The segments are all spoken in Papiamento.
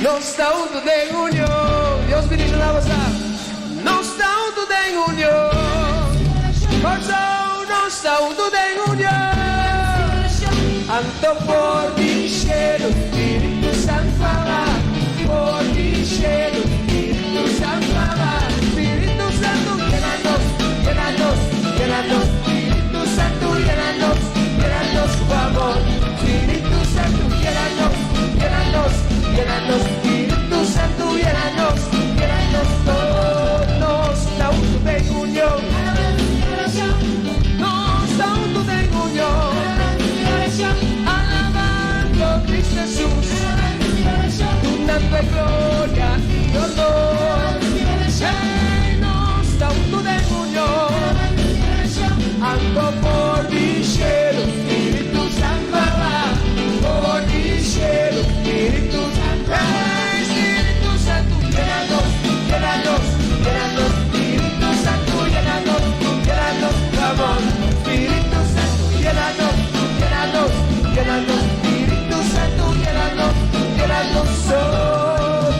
Nos ta huntu den union. Dios bendiciona boso. Nos ta huntu den union. Kòrsou, nos ta huntu den union. Anto for di shelu, Spiritu Santu a baha. For di shelu, Spiritu Santu a baha. Spiritu Santu, yena nos, yena nos, yena nos. Spiritu Santu, yena nos, yena nos ku amor. Spiritu Santu, yena nos, yena nos, yena nos. Spiritu Santu, yena nos, yena nos. Oh, nos ta huntu den union. Nos ta huntu den union. Alabando Cristo Jesus. Dunando gloria i honor. Hey, nos ta huntu den union. Anto for di shelu, Spiritu Santu a baha. For di shelu, Spiritu Santu. Hey, Spiritu Santu, yena nos, yena nos, yena nos. Spiritu Santu, yena nos, yena nos, amor. Spiritu Santu, yena nos, yena nos, yena nos. Spiritu Santu, yena nos, yena nos. Oh,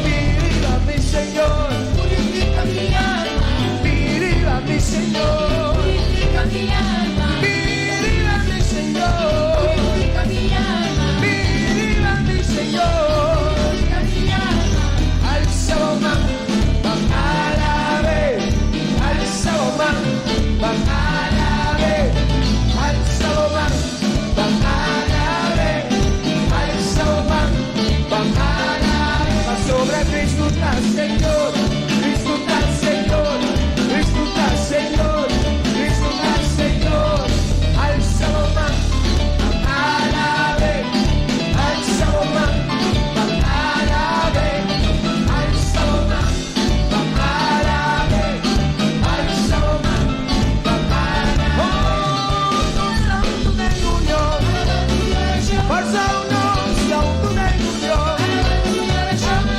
viva mi Señor. Purifica mi alma. Viva mi Señor. Purifica mi alma. Viva mi Señor. Purifica mi alma. Viva mi Señor. Purifica mi alma. Alsa bo man, ban alab'é. Alsa bo man, ban alab'é. Alsa bo man, ban alab'é. Alsa bo man, ban alab'é. Pasobra Cristo ta Señor. Cristo ta Señor. Cristo ta Señor. Cristo ta Señor. Alsa bo man, ban alab'é. Alsa bo man, ban alab'é. Alsa bo man, ban alab'é. Alsa bo man, ban alab'é. Oh, nos ta huntu den union. Kòrsou, nos ta huntu den union.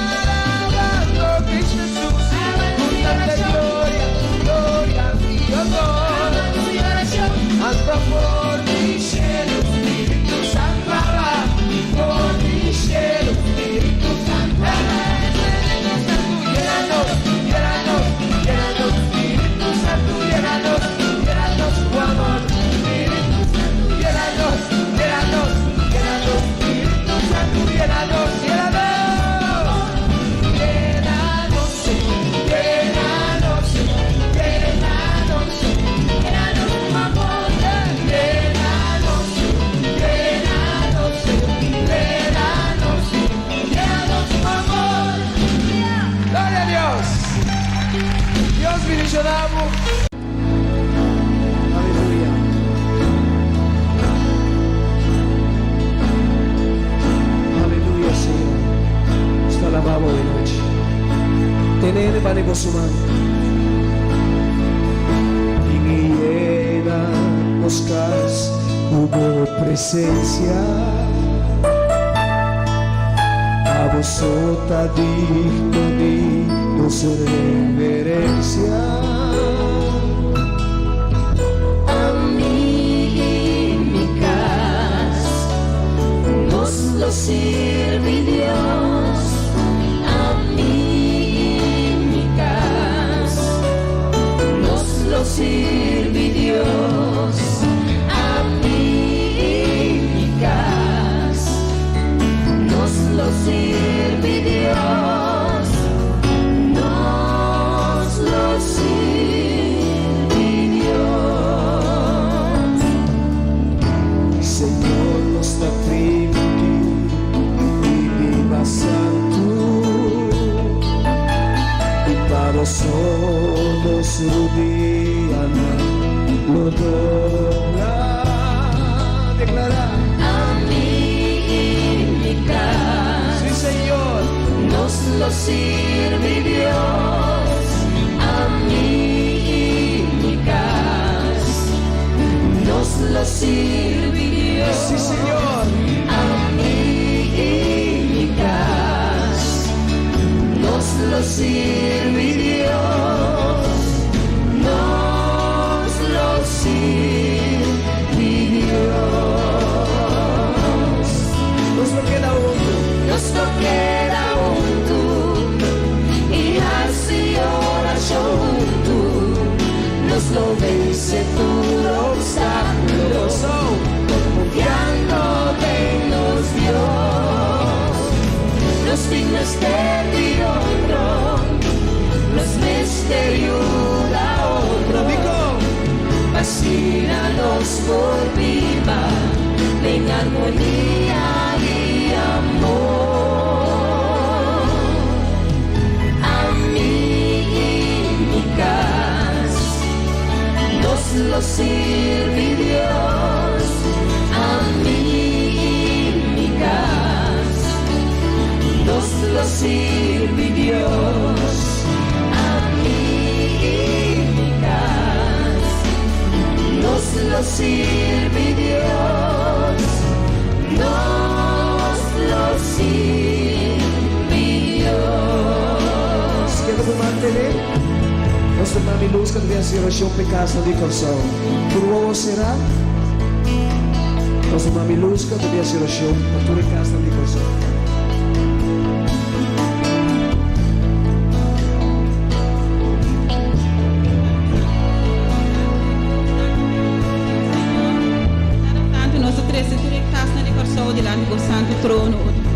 Alabando Cristo Jesus. Dunando gloria, gloria i honor. Anto for di shelu, Spiritu Santu a baha. For di shelu, Spiritu Santu a baha. Spiritu Santu, yena nos, yena nos, yena nos. Spiritu Santu, yena nos, yena nos ku amor. Spiritu Santu, yena nos, yena nos, yena nos. Spiritu Santu, yena nos, yena nos. Yena nos, Señor, yena nos, Señor, yena nos, Señor. Yena nos ku amor. Yena nos, Señor, yena nos, Señor, yena nos, Señor, yena nos ku amor. Gloria na Dios. Dios bendiciona bo. Aleluya. Aleluya, Señor. Nos ta alaba Bo e nochi. Tene pa su man. Bin yena nos cas ku bo presencia. Abo so ta digno di nos reverencia. Ami i mi cas, nos lo sirbi Dios. Ami i mi cas, nos lo sirbi Dios. Ami i mi cas, nos lo sirbi Dios. Nos lo sirbi Dios. Señor, nos ta primintí di biba santu i pa Bo so nos rudia lo dobla. Declara. Ami i mi cas, Sí, Señor. Nos lo sirbi Dios. Ami i mi cas, nos lo sirbi Dios. Sí, Señor. Ami i mi cas, nos lo sirbi Dios. Nos lo sirbi Dios. Nos lo keda huntu. Nos lo keda huntu. mester di otro, nos mester yuda otro, pa asina nos por biba den armonia i amor. Ami i mi kas, nos lo sirbi Dios. Ami i mi kas, nos lo sirbi Dios. Ami i mi kas, nos lo sirbi Dios. Nos lo sirbi Dios. Keda por mantené nos mami Luz ku ta bin hasi orashon p'e kasnan di Kòrsou. Tur wowo será, nos mami Luz ku ta bin hasi orashon pa tur e kasnan di Kòrsou. Tata Santu, nos ta trese tur e kasnan di Kòrsou dilanti bo santu trono, o Dios.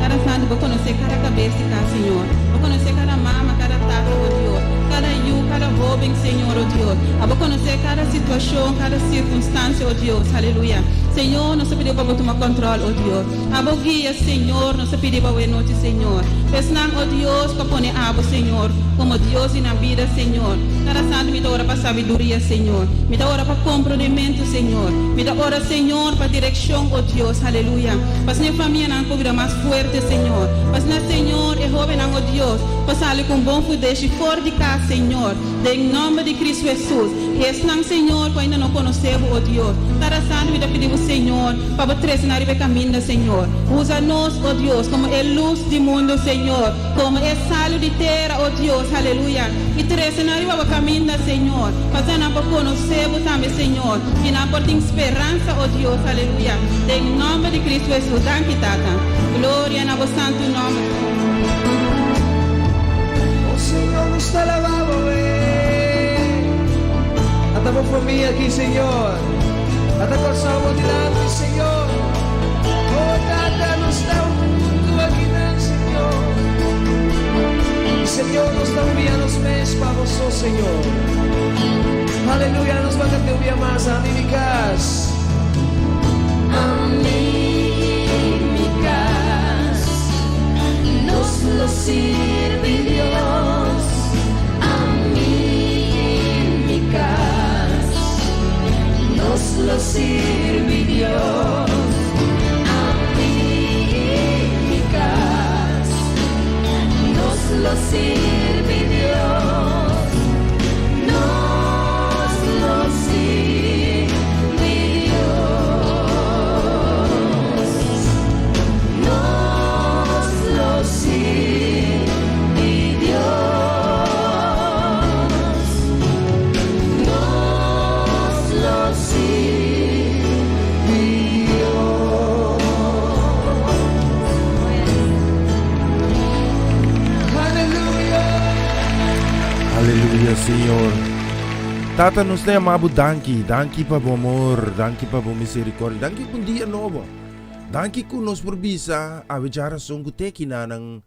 Tata Santu, bo konosé kada kabes di kas, Señor. Bo konosé kada mama, kada tata, o Dios. Kada yu, kada hóben, Señor, o Dios. Abo konosé kada situashon, kada sirkunstansia, o Dios. Aleluya. Señor, nos ta pidi bo pa bo tuma kòntròl, o Dios. Abo guia, Señor, nos ta pidi bo awe nochi, Señor. Esnan, o Dios, ku a pone Abo, Señor, komo Dios di nan bida, Señor. Tata Santu, mi ta ora pa sabiduria, Señor. Mi ta ora pa komprondementu, Señor. Mi ta ora, Señor, pa direkshon, o Dios. Aleluya. Pa asina e famianan por bira mas fuerte, Señor. Pa asina, Señor, e hóbennan, o Dios, por sali ku un bon fudeshi for di kas, Señor. Den nòmber di Cristo Hesus. Esnan, Señor, ku ainda no konosé Bo, o Dios. Tata Santu, mi ta pidi Bo, Señor, pa Bo trese nan riba e kaminda, Señor. Usa nos, o Dios, komo e lus di mundu, Señor, komo e salu di tera, o Dios, aleluya. I trese nan riba Bo kaminda, Señor, pa asina nan por konosé Bo tambe, Señor, i nan por tin speransa, o Dios, aleluya. Den nòmber di Cristo Hesus. Danki, Tata. Gloria na Bo santu nòmber. O Señor, nos ta alabá Bo, eh. Ata bo famia aki, Señor. Ata Kòrsou bo dilanti, Señor. O Tata, nos ta huntu akinan, Señor. I Señor, nos ta humia nos mes pa Bo so, Señor. Aleluya, nos baka te humia mas. Ami mi kas. Ami mi kas, nos lo sirbi Dios. Ami mi kas, nos lo sirbi Dios. Ami mi kas, nos lo sirbi Dios. Nos lo sirbi Dios. Nos lo sirbi Dios. Nos lo sirbi Dios. Aleluya. Aleluya, Señor. Tata, nos ta yama bo danki. Danki pa bo amor, danki pa bo misericordia, danki pa un dia nobo. Danki ku nos por bisa awe djarason ku te kinanan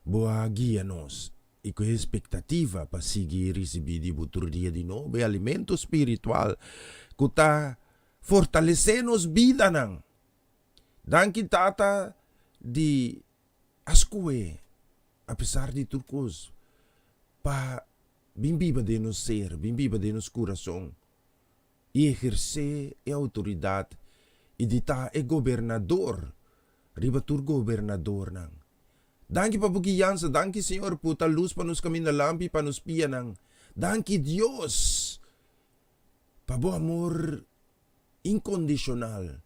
bo a guia nos i ku e expectativa pa sigui ricibi di bo tur dia di nobo e alimento spiritual ku ta fortalece nos bidanan. Danki Tata di a skohe apesar di tur kos pa bin biba den nos ser, bin biba den nos kurason i ehersé e outoridat i di ta e gobernador riba tur gobernadornan. Danki pa bo guiansa, danki Señor por ta lus pa nos kaminda lampi pa nos pianan. Danki Dios pa bo amor inkondishonal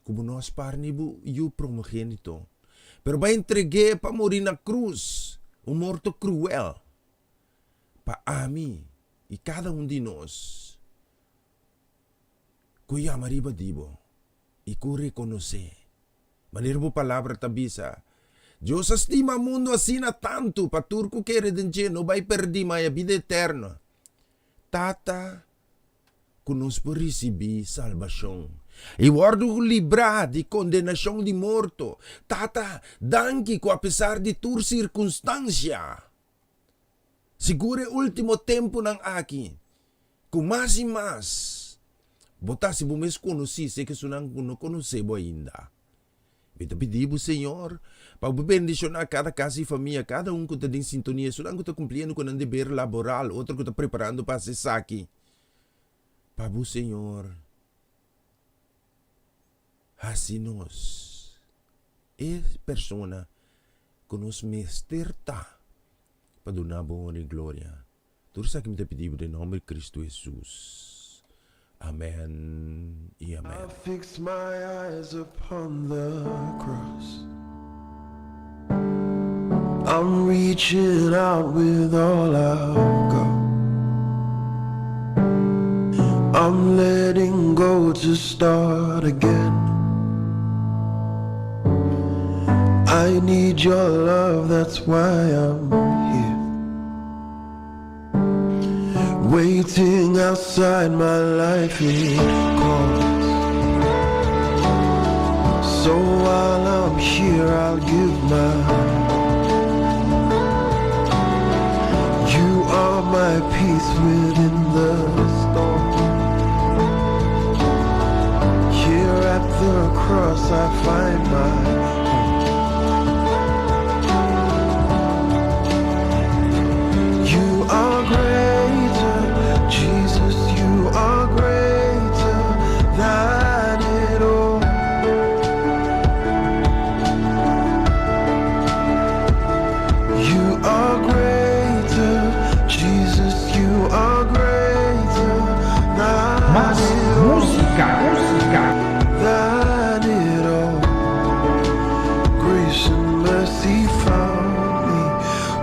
ku bo no a spar ni bo yu promogénito, pero bo a entreg'é pa muri na krus, un morto kruel, pa ami i kada un di nos ku yama riba di bo i ku rekonosé. Manera bo Palabra ta bisa, Dios a stima mundu asina tantu pa tur ku kere den dje no bai pèrdí ma haña bida eterno. Tata, ku nos por risibí salbashon. I wòrdu librá di kondenashon di morto. Tata, danki ku apesar di tur sirkunstansia, sigur e último tempunan aki, ku mas i mas bo ta hasi bo mes konosí serka esunnan ku no konosé bo ainda. Mi ta pidi bo, Señor, pa bo bendishoná kada kas i famia, kada un ku ta den sintonia, esunnan ku ta kumpliendo ku nan deber laboral, otro ku ta preparando pa hasi esaki. Pa bo, Señor, hasi nos e persona ku nos mester ta pa duna bo honra i gloria. Tur esaki mi ta pidi bo den nomber di Cristo Hesus. Amen y amen. I fix my eyes upon the cross I'm reaching out with all I've got I'm letting go to start again I need your love that's why I'm here Waiting outside my life it calls So while I'm here I'll give my You are my peace within the storm Here at the cross I find my home You are greater, Jesus, you are greater than it all. You are greater, Jesus, you are greater than Mas it all. músika, músika. Than it all. Grace and mercy found me.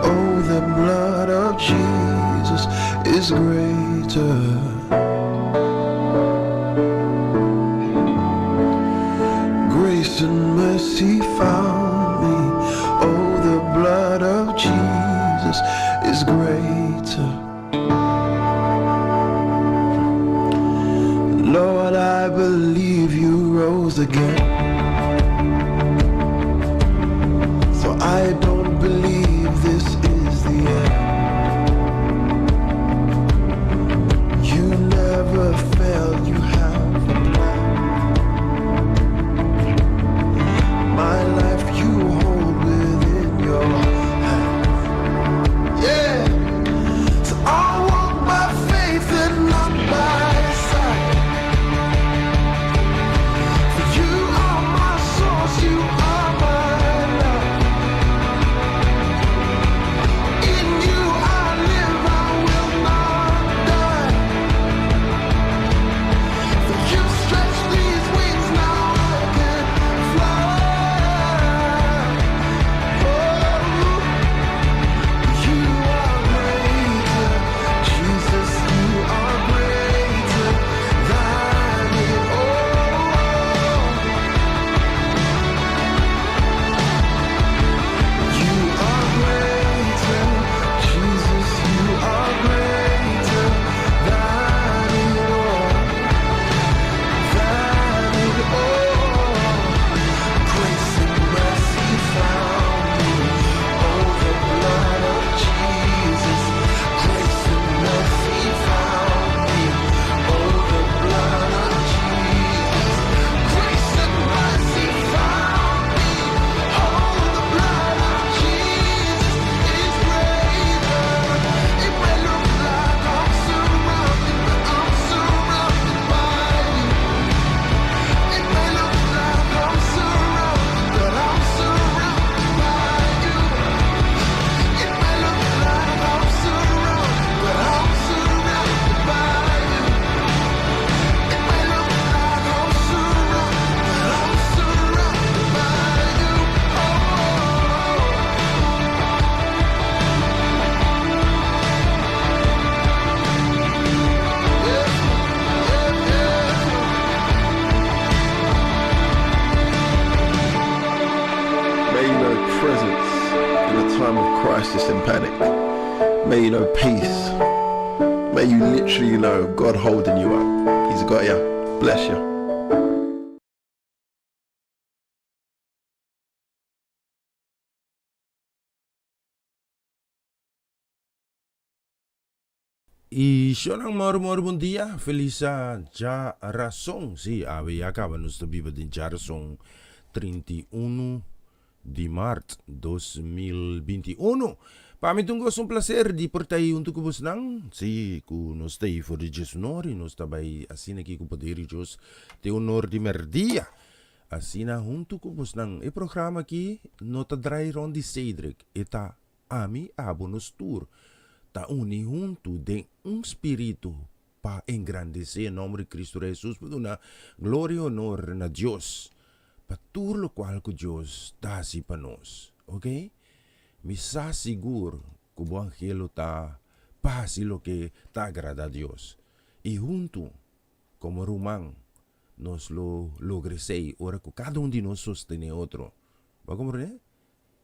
Oh, the blood of Jesus is greater. Grace and mercy found me. Oh, the blood of Jesus is greater. Lord, I believe you rose again. So I don't believe this is the end. You never fail, you have a plan. My life you hold within your hands. Yeah. So I walk by faith and not by sight. For you are my source, you are my love. In you I live, I will not die. For you stretched these wings, now I can fly. Oh. You are greater, Jesus. You are greater than it all. You are greater, Jesus. You are greater than it all. Than it all. Grace and mercy found me. Oh, the blood of Jesus. Grace and mercy found me. Oh, the blood of Jesus. Grace and mercy found me. Oh, the blood of Jesus is greater. It may look like I'm surrounded, but I'm surrounded by you. It may look like I'm surrounded, but I'm surrounded by you. It may look like I'm surrounded, but I'm surrounded by you. It may look like I'm surrounded, but I'm surrounded by you. Oh. Yeah, yeah, yeah. May you know presence in a time of crisis and panic. May you know peace. May you literally know God holding you up. He's got you. Bless you. Y shonan mor mor bon dia, feliz djarason. Si, awe ya caba nos ta biba den djarason 31 di maart 2021. Pa mi ta un goso un placer di por ta ahí hunto cu bosnan. Si, cu nos ta ahí for di djesunor y nos ta bay asina aki cu poder di Dios te unor di merdia. Asina hunto cu bosnan. E programa aki no ta draai rond di Cedric, e ta Ami, abo, nos tur ta uni huntu den un spiritu pa engrandesé e nòmber di Kristu Rei Hesus, pa duna gloria i honor na Dios pa tur lokual ku Dios ta hasi pa nos. Oke? Mi sa sigur ku bo angelo ta pa hasi loke ta agradá Dios. I huntu, komo ruman, nos lo logra esei ora ku kada un di nos sostené otro. Bo a komprendé?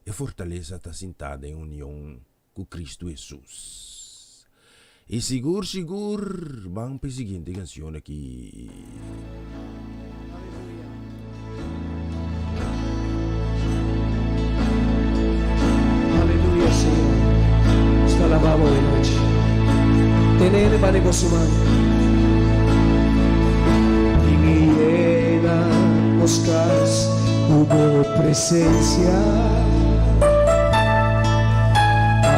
E fortalesa ta sintá den union ku Kristu Hesus. I sigur sigur ban p'e siguiente kanshon aki. Aleluya, Señor. Nos ta alabá bo e nochi. Tene riba di bo su man. Bin i yena nos kas ku bo presensia.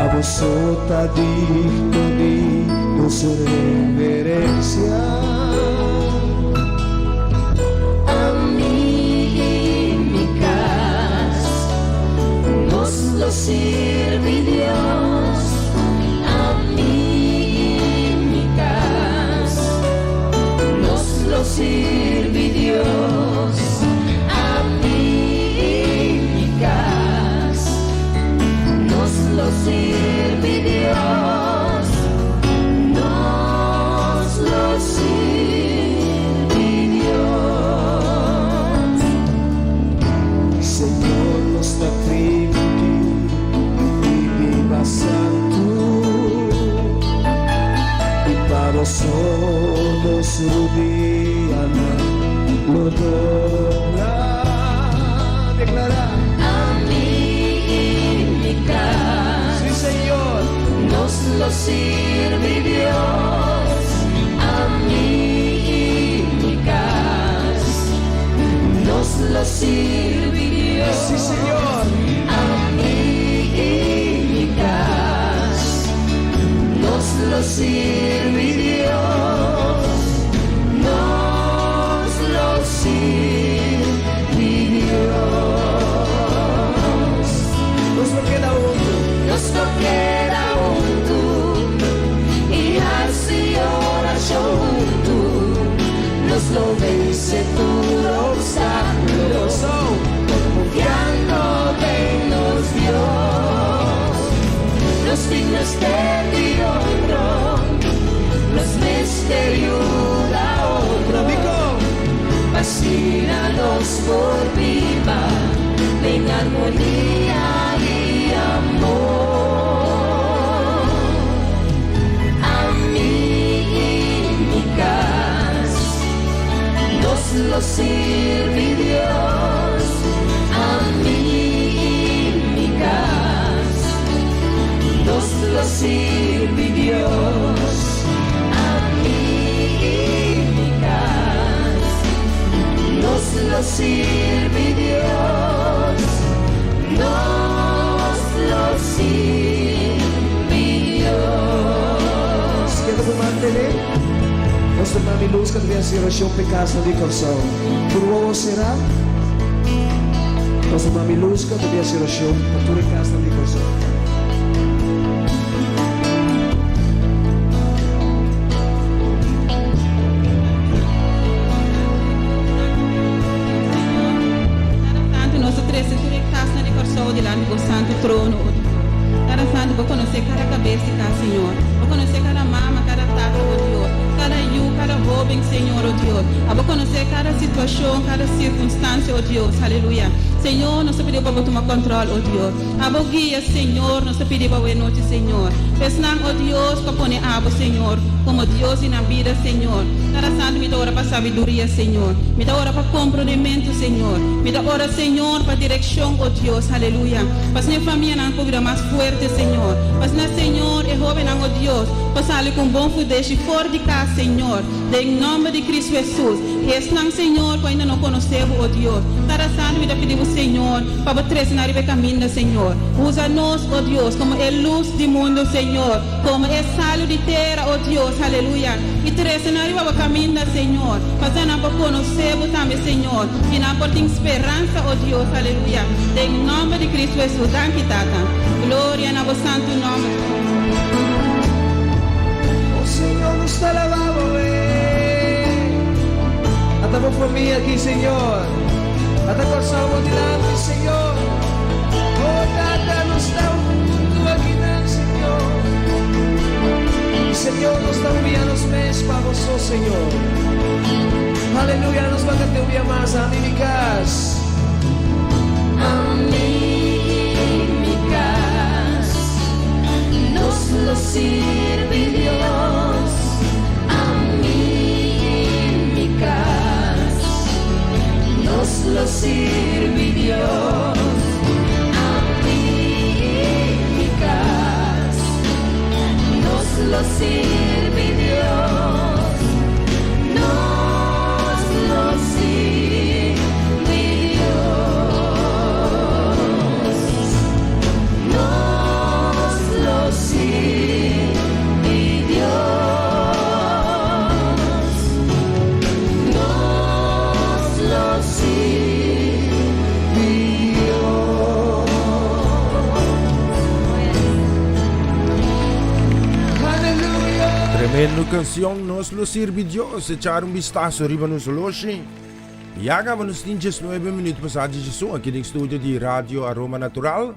Abo so ta digno di nos reverensia. Ami i mi kas, nos lo sirbi Dios. Ami i mi kas, nos lo sirbi Dios. Ami i mi kas, nos lo sirbi Dios. Nos lo sirbi Dios. Señor, nos ta primintí di biba santu i pa bo so nos rudianan lo dobla. Declará. Ami i mi kas. Sí, Señor. Nos lo sirbi Dios. Ami i mi kas. Nos lo sirbi Dios. Sí, Señor. Ami i mi kas. Nos lo sirbi Dios. Nos lo sirbi Dios. Nos lo keda huntu. Nos lo keda huntu i hasi orashon huntu. Nos lo vense tur opstákulo, konfiando den nos Dios. Nos tin mester di otro, nos mester yuda otro. Pa asina nos por biba den armonia i amor. Ami i mi kas, nos lo sirbi Dios. Ami i mi kas, nos lo sirbi Dios. Ami i mi kas, nos lo sirbi Dios. Nos lo sirbi Dios. Keda bo mantené. Nos ta mami lus ka ta bin hasi orashon p'e kasnan di Kòrsou. Tur wowo será. Nos ta mami lus ka ta bin hasi orashon pa tur e kasnan di Kòrsou. Tata Santu, nos ta trese tur e kasnan di Kòrsou dilanti bo santu trono, o Dios. Tata Santu, bo konosé kada kabes di kas, Señor. Bo konosé kada mama, kada tata, o Dios, kada yu, kada hóben, Señor, o Dios. Abo konosé kada situashon, kada sirkunstansia, o Dios. Aleluya. Señor, nos ta pidi bo pa bo tuma kòntròl, o Dios. Abo guia, Señor, nos ta pidi bo awe nochi, Señor. Esnan, o Dios, ku a pone Abo, Señor, komo Dios di nan bida, Señor. Tata Santu, mi ta ora pa sabiduria, Señor. Mi ta ora pa komprondementu, Señor. Mi ta ora, Señor, pa direkshon, o Dios. Aleluya. Pa asina e famianan por bira mas fuerte, Señor. Pa asina, Señor, e hóbennan, o Dios. Dios, pa sali ku un bon fundeshi for di kas, Señor, den nòmber di Kristu Hesus. I esnan, Señor, ku ainda no konosé Bo, o Dios, Tata Santu, mi ta pidi Bo, Señor, pa Bo trese nan riba e kaminda, Señor. Usa nos, o Dios, komo e lus di mundu, Señor, komo e salu di tera, o Dios, aleluya, i trese nan riba Bo kaminda, Señor, pa nan por konosé Bo tambe, Señor, i nan por tin speransa, o Dios, aleluya, den nòmber di Kristu Hesus. Danki, Tata. Gloria na Bo santu nòmber. Oh Señor, nos ta alabá Bo. Ata bo famia aki, Señor. Ata Kòrsou bo dilanti, Señor. Oh Tata, nos ta huntu akinan, Señor. I Señor, nos ta humiyá nos mes pa Bo so, Señor. Aleluya, nos bai kanta un bia mas. Ami i mi kas. Ami i mi kas, nos lo sirbi Dios. Ami i mi kas, nos lo sirbi Dios. Ami i mi kas, nos lo sirbi Dios. Nos lo sirbi Dios. Nos lo sirbi Dios. Nos lo sirbi Dios. Aleluya. Tremendo kanshon, Nos Lo Sirbi Dios. Echa un vistaso riba nos oloshi. Ya kaba nos tin 19 minüt pasá di 11 aki den studio di Radio Aroma Natural.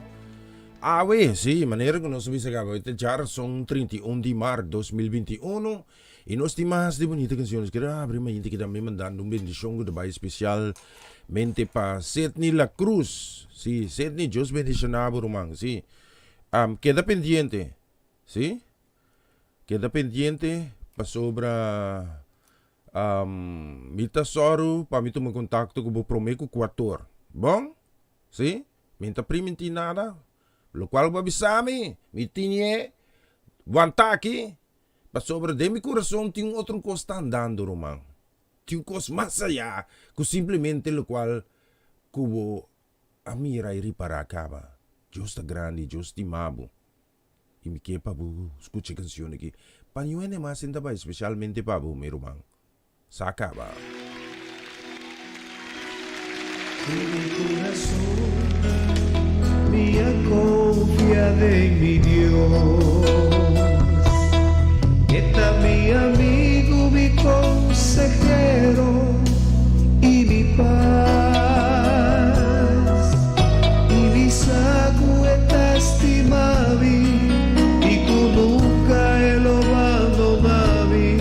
Awe, sí, manera ku nos a bisa kaba, ta djarason 31 di mart 2021 i nos tin mas di bunita kanshon. Nos kere abri mainta ki tambe mandando un bendishon ku ta bai spesialmente pa Sidney La Cruz. Sí, Sidney, Dios bendishoná bo ruman, sí. Keda pendiente, sí. Keda pendiente pasobra mi ta sòru pa mi tuma kontakto ku bo promé ku kuator. Bon? Sí? Mi no ta primintí nada. Lokual bo a bisa mi, mi tinié wantá aki pasobra den mi kurason tin un otro kos ta andando, ruman. Tin un kos mas ayá ku simplemente lokual ku bo a mira i ripará kaba. Dios ta grandi, Dios stima bo. I mi ke pa bo skucha e kanshon aki. Pa niun hende mas sin ta bai, spesialmente pa bo, mi ruman. Sa kaba. Ku mi kurason mi a konfia den mi Dios. E ta mi amigu, mi konsehero i mi pas. I mi sa ku e ta stima mi i ku nunka e lo bandoná mi.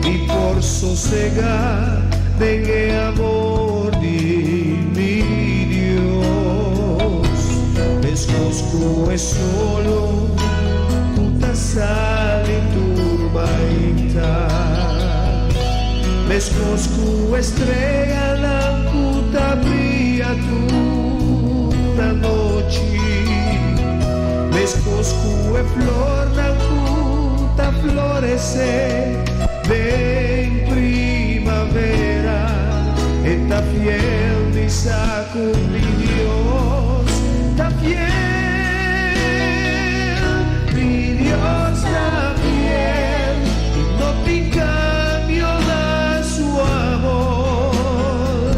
Mi por sosegá den e amor di mi Dios. Meskos ku e solo ku ta sali tur mainta. Meskos ku e streanan ku ta bria tur anochi. Meskos ku e flornan ku ta floresé den primavera. E ta fiel, mi sa ku mi Dios ta fiel. Mi Dios ta fiel i no tin kambio na su amor.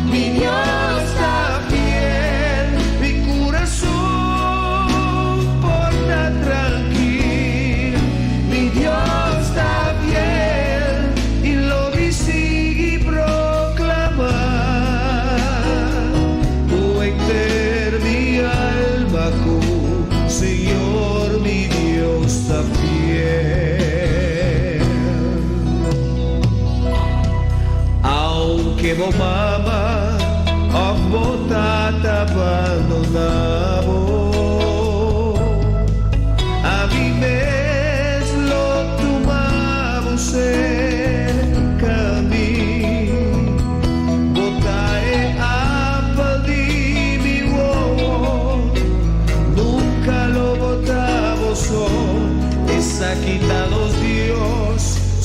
Mi Dios ta fiel, mi kurason por ta trankil. Mi Dios ta fiel i lo mi sigui proklamá. Ku henter.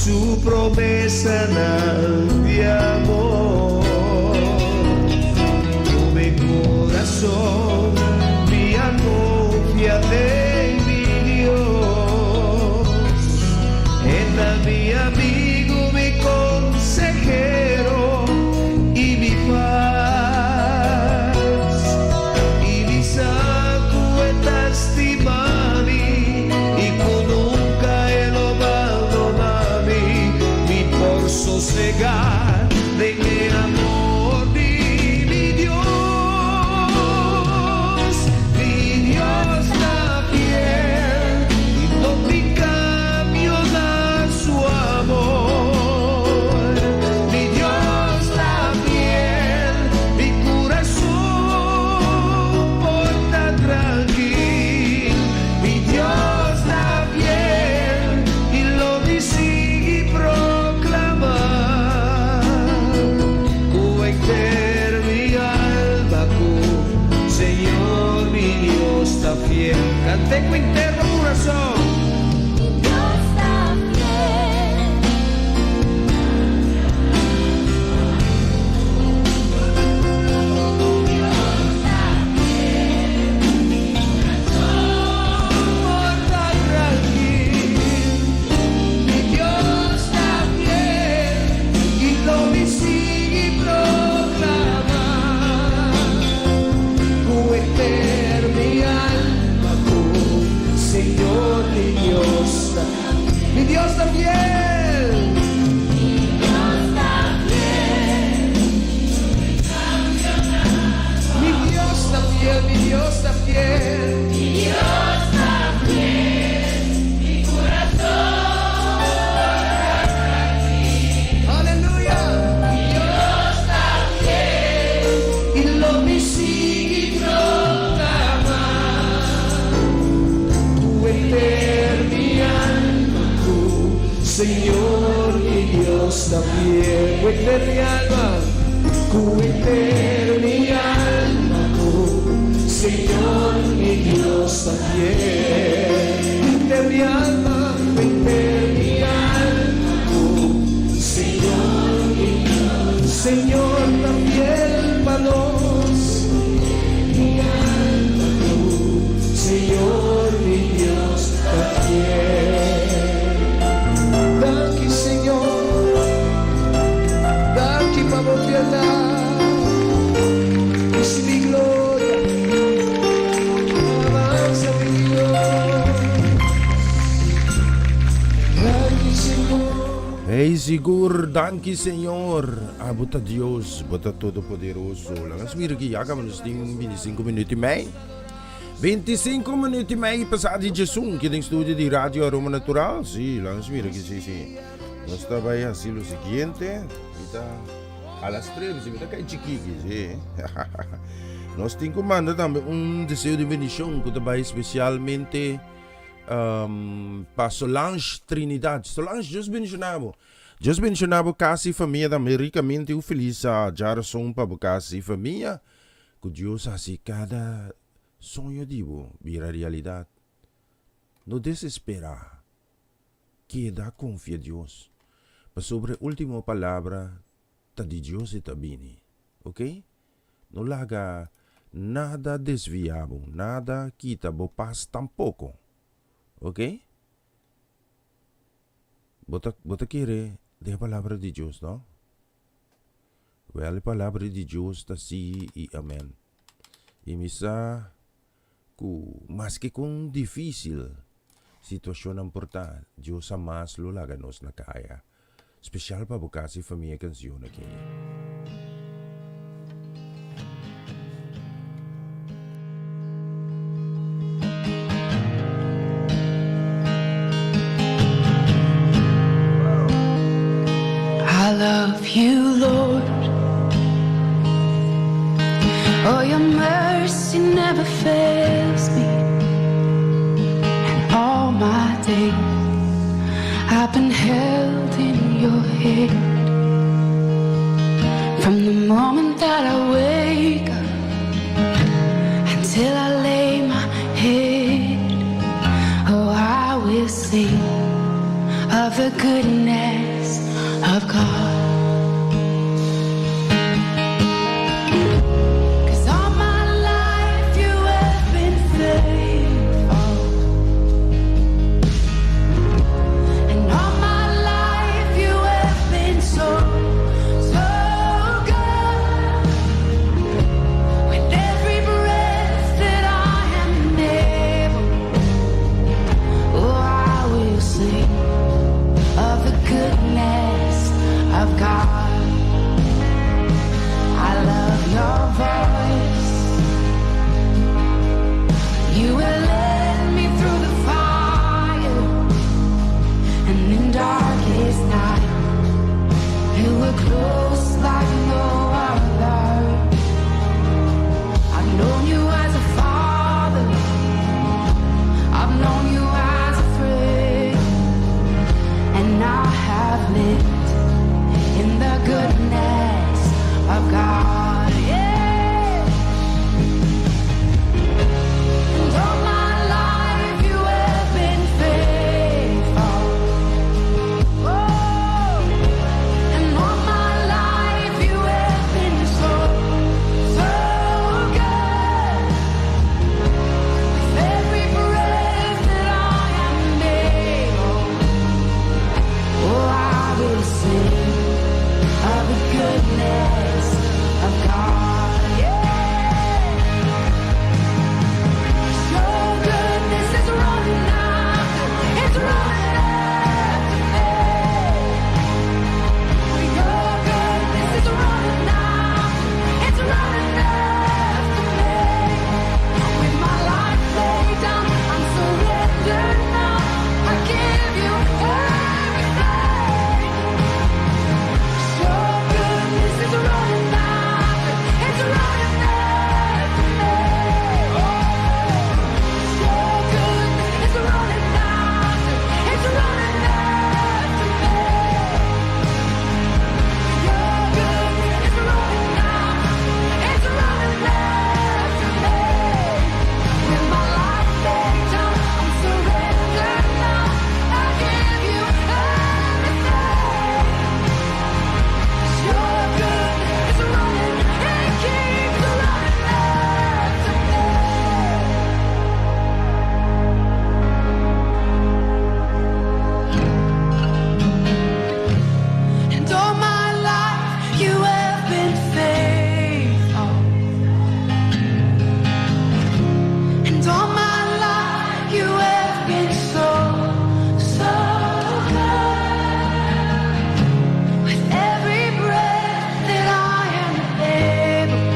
Su promesanan di amor. Ku mi kurason mi a konfia den mi Dios. E ta mi amigu, mi konsehero i mi pas. I mi sa ku e ta stima mi i ku nunka e lo bandoná mi. Mi por sosegá den e amor di mi Dios. Mi Dios ta fiel i no tin kambio na su amor. Mi Dios ta fiel, mi kurason por ta trankil. Mi Dios ta fiel i lo mi sigui proklamá. Ku henter mi alma ku Señor mi Dios ta fiel. Kant'é ku henter kurason. Mi Dios ta fiel. Por ta trankil. Mi Dios ta fiel i lo mi sigui proklamá. Ku henter mi alma ku Señor mi Dios ta Mi Dios ta fiel. Dios ta fiel. Mi Dios ta fiel, mi Dios ta fiel. Mi Dios ta fiel. Mi kurason Aleluya. Dios ta fiel. I lo mi sigui proklamá. Ku henter mi alma ku Señor mi Dios ta fiel. Ku henter mi alma, ku henter mi alma ku Señor mi Dios ta fiel. Ku henter mi alma, ku henter mi alma ku Señor mi Dios. Señor ta fiel pa nos. Mi alma ku Señor mi Dios ta fiel. Danki Señor. Danki pa bo fieldat. Risibí gloria. Alabansa mi Dios. Danki Señor. Hey, sigur, danki Señor. Abo ta Dios, bo ta todopoderoso. Laga nos mira aki, ya kaba nos tin 25 minüt i mei. 25 minüt i mei pasá di djesun aki den studio di Radio Aroma Natural. Sí, laga nos mira aki, sí, sí. Nos ta bai hasi lo siguiente. Mi ta a las 3, mi ta kai chikiki, sí. Nos tin ku manda tambe un deseo di bendishon ku ta bai spesialmente pa Solange Trinidad. Solange, Dios bendiciona bo. Dios bendiciona bo casa y famia tambe ricamente. Un feliz djarason pa bo casa y famia. Cu Dios haci cada soño di bo bira realidad. No desespera. Keda confia Dios. Pasobra e ultimo palabra ta di Dios e ta bini. Ok? No laga nada desvia bo, nada kita bo pas tampoco. Ok? Bo ta, bo ta kere den e palabra di Dios, no? Wel, e palabra di Dios ta sí i amèn. I mi sa ku maske kon difísil situashonnan por ta, Dios hamas lo laga nos na kaya. Spesial pa bo kas i famia e kansion aki. I love you, Lord. Oh, your mercy never fails me. And all my days I've been held in your hand. From the moment that I wake up until I lay my head, oh, I will sing of the the goodness of God. 'Cause all my life you have been faithful. And all my life you have been so, so good. With every breath that I am able, oh, I will sing of the goodness of God. I love your voice. You will lead me through the fire and in darkest night. You were close like no other. I've known you as a father. I've known you as a friend. And I have lived in the goodness of God. Yeah. And all my life you have been faithful. Oh. And all my life you have been so, so good. With every breath that I am able, oh, I will sing of the goodness of God. Yeah. Your goodness is running after, it's running after me. Your goodness is running after, it's running after me. With my life laid down, I'm surrendered now. I give you everything. Your goodness is running after, it's running after me. Oh, your goodness is running after, it's running after me. Your goodness is running after, it's running after me. With my life laid down, I'm surrendered now. I give you everything. Your goodness is running, it keeps running after me. And all my life you have been faithful. And all my life you have been so, so good. With every breath that I am able,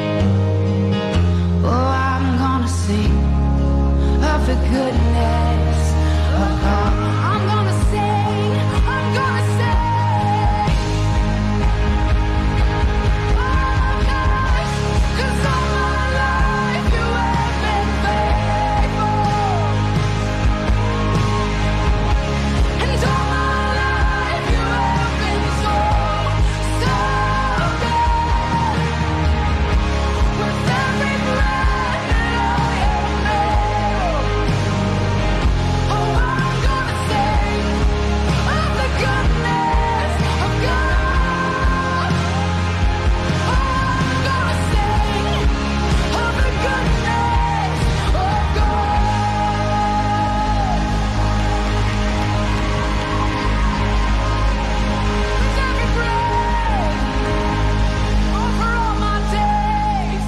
oh, I'm gonna sing of the goodness of God. I'm gonna sing, I'm gonna sing. Oh, gosh, 'cause all my life you have been faithful. And all my life you have been so, so good. With every breath that I am able, oh, I'm gonna sing of the goodness of God. I'm gonna sing of the goodness of God. With every breath, over all my days.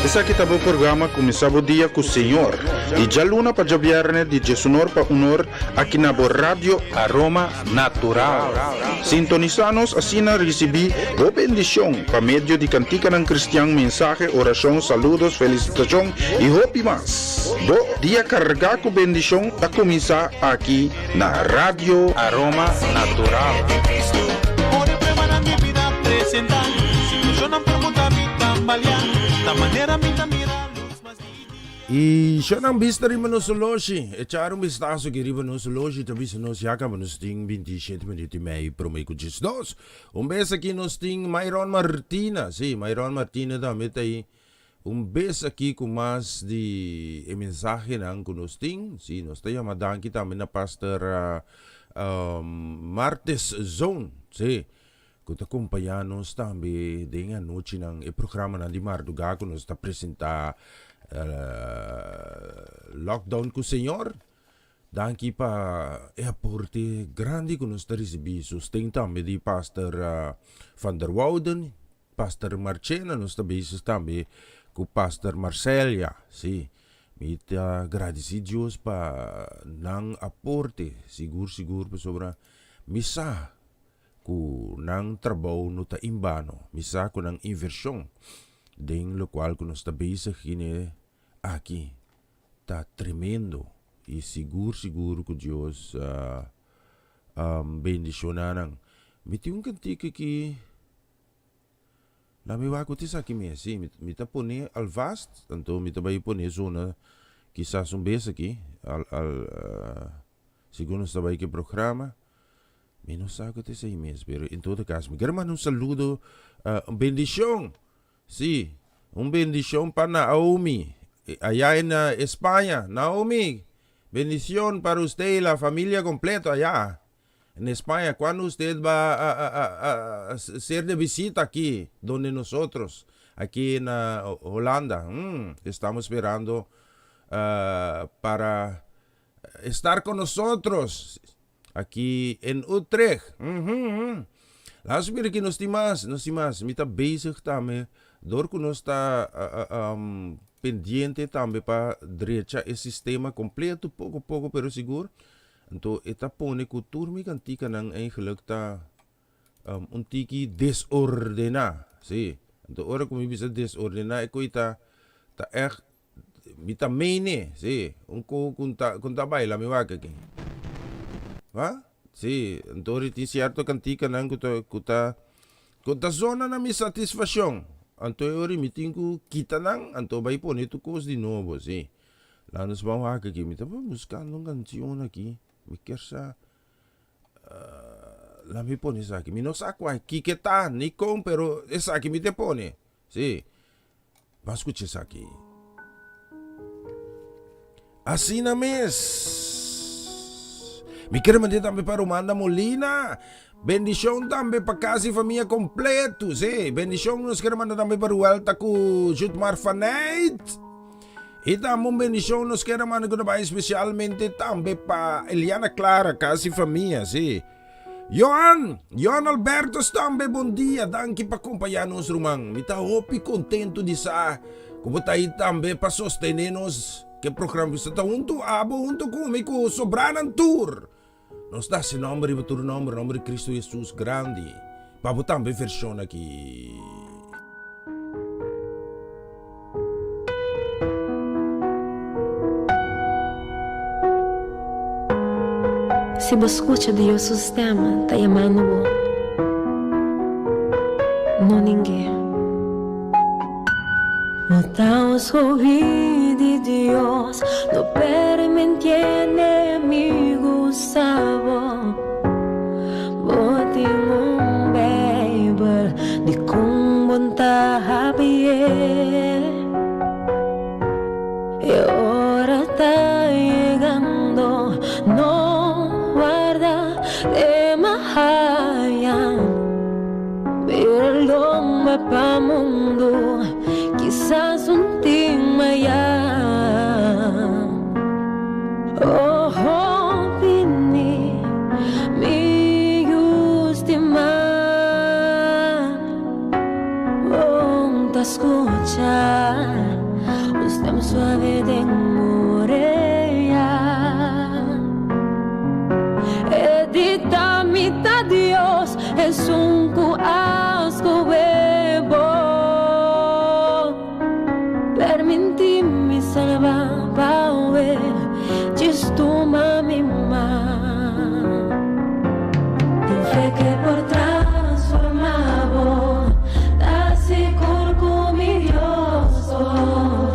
Esaki ta bo programa Kuminsá Bo Dia ku Señor, di djaluna pa djabièrnè di djesunor pa unor aki na bo Radio Aroma Natural. Sintonisá nos asina risibí bo bendishon pa medio di kantikanan kristian, mensahe, orashon, saludos, felisitashon i hopi mas. Bo dia kargá ku bendishon ta kuminsá aki na Radio Aroma Natural. I shonan bista riba nos oloshi. Echar un bistaso aki riba nos oloshi ta bisa nos ya kaba nos tin 27 minuut i mei prome ku 12. Un bes aki nos tin Myron Martina. Si, Myron Martina tambe ta ei. Un bes aki ku mas di e mensahenan ku nos tin. Si, nos ta yama danki tambe na Pastor Martes Zoon. Si, ku ta kompañá nos tambe den e anochinan, e programanan di mardugá ku nos ta presentá Lockdown ku Señor. Danki pa e aporte grandi ku nos ta risibí. Sosten tambe di Pastor Van der Wouden, Pastor Marchena, nos ta bezig tambe ku Pastor Marcelia. Sí, mi ta gradisí Dios pa nan aporte, sigur sigur pasobra mi sa ku nan trabou no ta inbano. Mi sa ku nan invershon den lokual ku nos ta bezig hine aki ta tremendo i sigur sigur ku Dios a bendishoná nan. Mi tin un kantika ki laat mi wak ku ta esaki mes. Si, mi ta pone alvast, anto mi ta bai pone zona kisas un bes aki al al Segun nos ta bai ku e programa, mi no sa ku ta esei mes, pero en todo caso mi quier manda un saludo, un bendicion, si, un bendicion pa Naomi, allá en España. Naomi, bendicion para usted y la familia completo allá en España. Cuando usted va a a ser de visita aquí donde nosotros, aquí en Holanda? Estamos esperando para Estar con nosotros aki en Utrecht. Laat nos mira ki nos tin mas, nos tin mas. Mi ta bezig tambe dor ku nos ta pendiente tambe pa drecha e sistema completo poko poko pero sigur. Anto e ta pone ku tur mi kantikanan eigenlijk ta un tiki desordená. Sí. Anto ora ku mi bisa desordená e koe ta ta ègt Mi ta mene, si, un ku ku ta ku ta baila mi wak aki. Ha? Si, anto ri tin sierto kantikanan ku ta ku ta ku ta zona na mi satisfashon. Anto e ora mi tin ku kita nan, anto bai pone tur kos di nobo, si. Laat nos ban wak aki. Mi ta buskando un kanshon aki. Mi kier sa laat mi pone esaki. Mi no sa kua kiko e ta ni kon, pero esaki mi ta pone. Si. Ban skucha esaki. Asina mes. Mi kere mand'é tambe pa Romanda Molina. Bendishon tambe pa kas i famia kompleto. Sí, bendishon nos kere manda tambe pa Ruel Taku Jutmar Faneit. I tambe un bendishon nos kere manda ku ta bai spesialmente tambe pa Eliana Clara, kas i famia. Sí. Johan, Johan Albertus tambe bon dia, danki pa kompañá nos ruman. Mi ta hopi kontentu di sa ku bo ta ei tambe pa sostené nos ke programa ku ta huntu abo huntu ku mi ku sobranan tur. Nos ta hasi nòmber riba tur nòmber, nòmber di Kristu Hesus grandi. Pa bo tambe vershon aki. Si bo skucha Dios su stem ta yamando bo, no ning'é. No ta un skohí di Dios, no permintí enemigu usa bo. Bo tin un Bijbel dikon bo ta habié? E ora ta yegando, no warda te mahaya. Bira lomba pa mundu, kisas un tin maya. Oh, bini, mi yu stimá. Bon ta skucha un stem suave den orea. E di ta mi ta Dios, esun ku a skohe bo. Permintí mi salba pawe djis tuma mi man. Tin fe ke por transformá bo, ta sigur ku mi Dios por.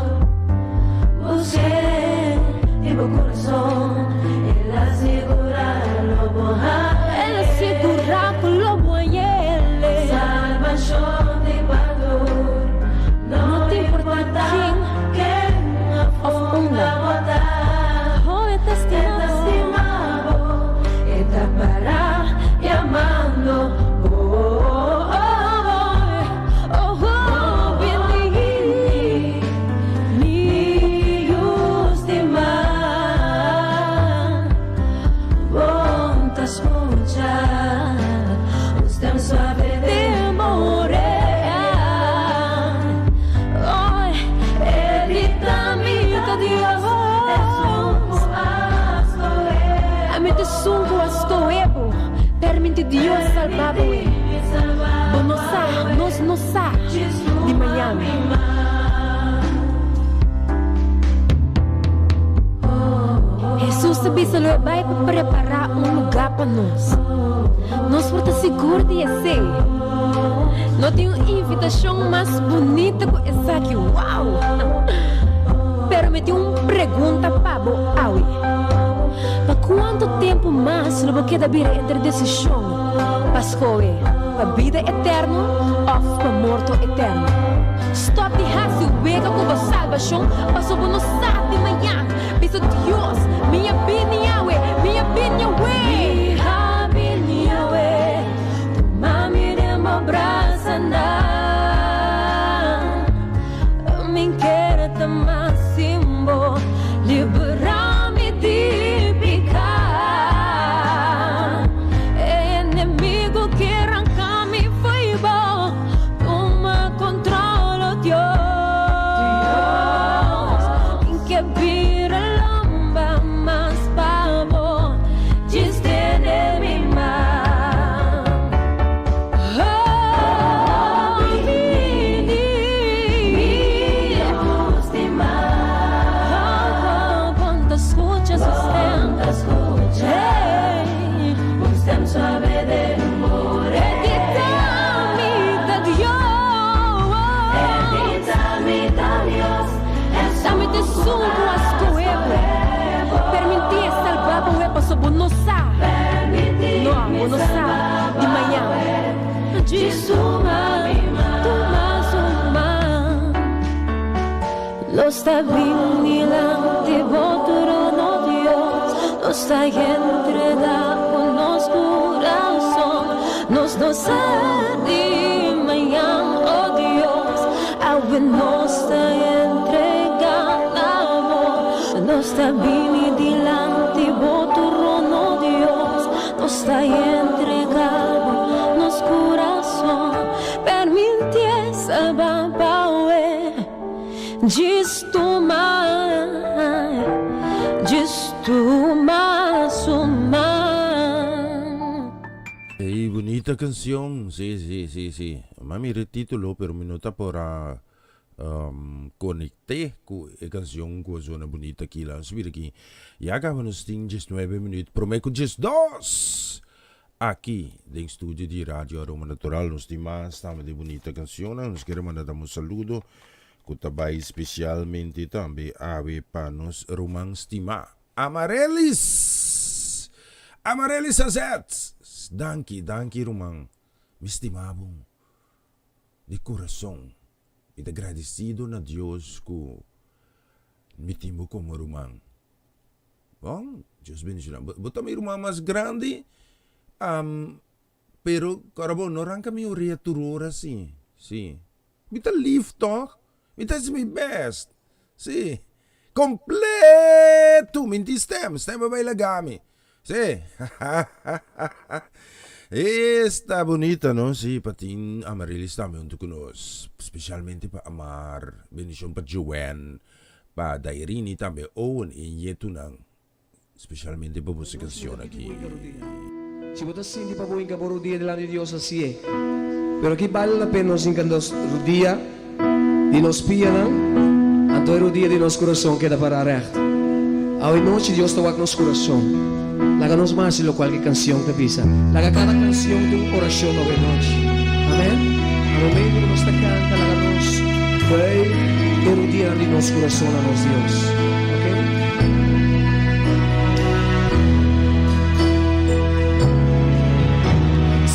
ta Dios. Ami ta esun ku a skohe bo. Permiti Dios salba bo e. Bo no sa, nos no sa di mañan. Hesus ta bisa lo e bai pa prepará un lugá pa nos. Nos por ta sigur di esei. No tin un invitashon mas bunita ku esaki. Wow! Pero mi tin un pregunta pa bo awe. Pa kuantu tempu mas lo bo keda bira entre desishon pa skohe pa bida eterno òf pa morto eterno? Stòp di hasi wega ku bo salbashon pasobra bo no sa di mañan. Bisa Dios, Mi a bini awe, mi a bini awe. Mi a bini awe, tuma mi den bo brasanan. Mi kere ta mas sin bo, libera mi di piká. E enemigo ke ranka mi fo'i bo, tuma kontrol, oh Dios. Mi ke bira lomba mas pa bo, djis tene mi man. Oh, bini, Oh, bon ta scucha su stem. Hey. Edita mi ta Dios. Ami ta esun ku a skohe bo. Permiti e salba bo e paso bo no sa. No, bo no sa di mañan. Djis tuma, tuma su man. Nos ta bin dilanti bo trono, Dios. Nos ta entrega bo nos kurason. Nos no sa di mañan, oh Dios. Awe nos ta entrega na bo. Nos ta bini dilanti bo trono, Dios. Nos ta entrega bo nos kurason. Permitié salba pawe. Djis tuma, djis tuma su man. Ey bunita cancion si si si si m'a mira e titulo pero mi no ta por a conecte cu e cancion cu a zona bunita aki la nos mira aki ya caba nos tin diesnuebe minuut prome cu diesdos aki den studio di Radio Aroma Natural nos tin mas tambe di bunita cancionnan nos kier manda dam un saludo cu ta bay specialmente tambe awe pa nos ruman stima Amarelis Amarelis Azet danki danki ruman mi stima bo di curason mi ta gradecido na Dios cu mi tin bo como ruman. Bon, Dios bendiciona. Bo, bo ta mi ruman mas grandi, um, pero ora bo no ranca mi orea tur ora si. Si. Mi ta lief toch? Mi ta haci mi best. Si. Completo! Mi tin stem, stem a bay laga mi. Si. Esta bunita, no? Si, pa tin Amaryllis tambe hunto cu nos. Specialmente pa Amar. Bendicion pa Joanne. Pa Dairini tambe Owen y ñetunan, specialmente pa boso cancion aki. Si bo ta sinti pa bo hinka bo rudia dilanti di Dios, hasié. Pero ki bale la pena nos hinka nos rudia di nos pianan, anto e rudia di nos kurason keda pará règt? Awe nochi Dios ta wak nos kurason. Laga nos mas di lokual ki kansion ta bisa. Laga kada kansion ta un orashon awe nochi. Amèn. Na momentu ku nos ta kanta, laga nos buig e rudianan di nos kurason na nos Dios. Oke?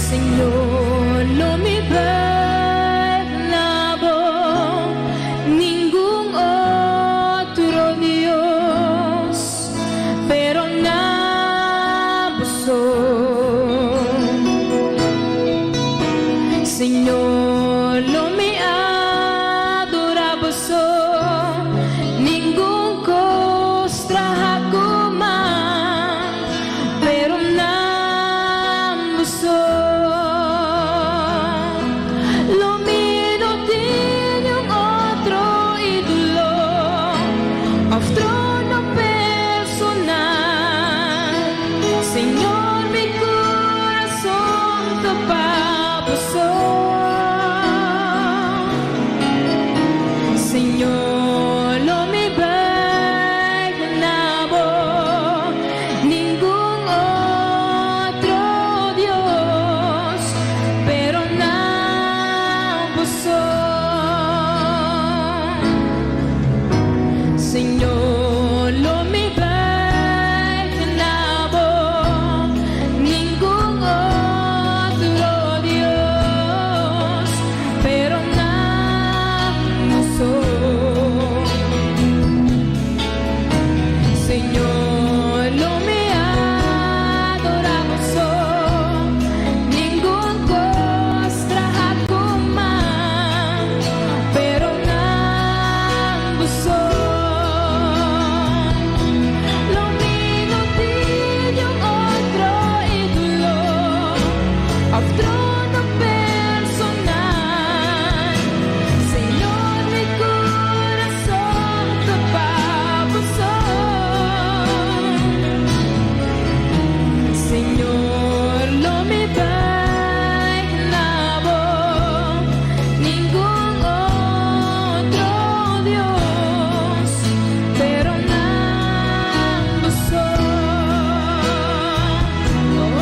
Señor, lo mi buig na bo, ningun otro Dios. Pero na bo so, Señor, lo mi adora bo so, ningun cos. Señor, lo mi buig na bo, ningun otro Dios, pero na bo so. Señor, lo mi adorá bo so, ningun kos trahá ku man, pero na bo so. Lo mi no tin otro ídolo, òf trono personal. Señor, mi kurason ta pa bo so. Señor, lo mi buig na bo, ningun otro Dios, pero na bo so. Oh, oh,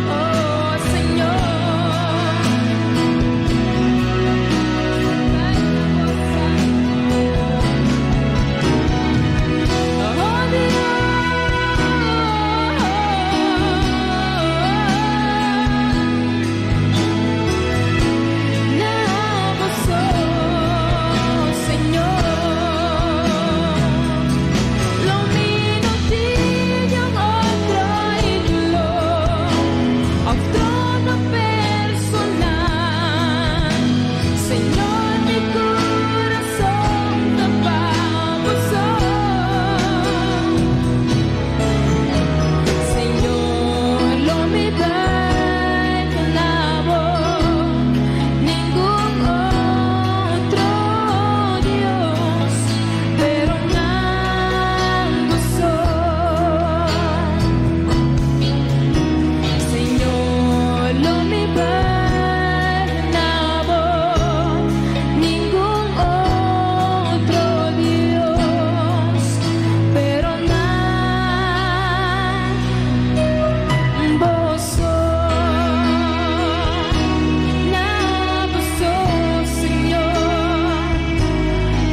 oh, Señor. Oh Dios, na bo so, Señor. Lo mi no tin otro ídolo, òf trono personal. Señor, mi kurason ta pa bo so. Señor, lo mi buig na bo, ningun otro Dios, pero na bo so. Señor, lo mi buig na bo, ningun otro Dios, pero na bo so. Na bo so, Señor.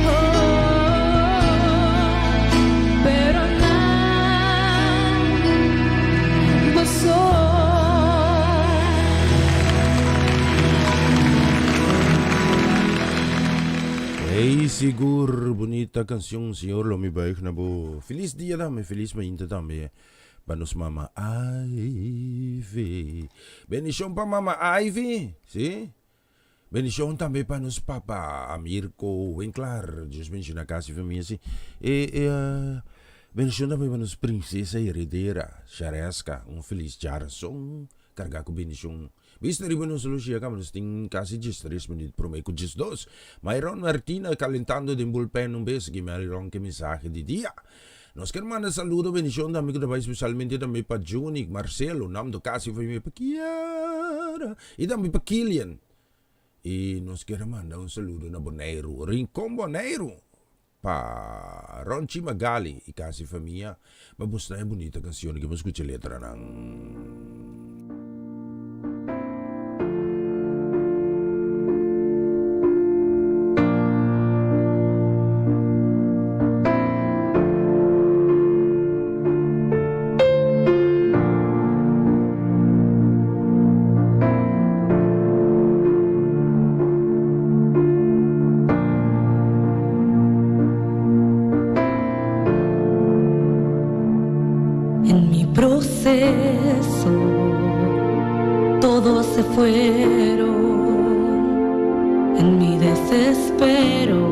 Oh, pero na bo so. Hey, sigur, bunita kansion, Señor, lo mi buig na bo. Felis dia tambe, felis mainta tambe. Pa nos mama Ivy. Bendishon pa mama Ivy, si? Bendishon tambe pa nos papa Amirko Winklar. Dios bendishoná kas i famia, si. E, e, uh, bendishon tambe pa nos prinsesa heredera, Shareska. Un felis djarason, kargá ku bendishon. Bista riba nos logia kaba nos tin kasi diestres minuut prome ku 12. Myron Martina kalentando den bullpen un bes gi Myron ke mensahe di dia. Nos ker manda saludo bendishon tambe ku ta bai spesialmente tambe pa Junick, Marcelo, Namdo kasi famia pa Kiara i tambe pa Kilian. I nos ker a manda un saludo na Boneiru, Rincon Boneiru pa Ronchi Magali i kasi famia pa busna e bunita kansion aki pa skucha letranan. En mi proceso todos se fueron. En mi desespero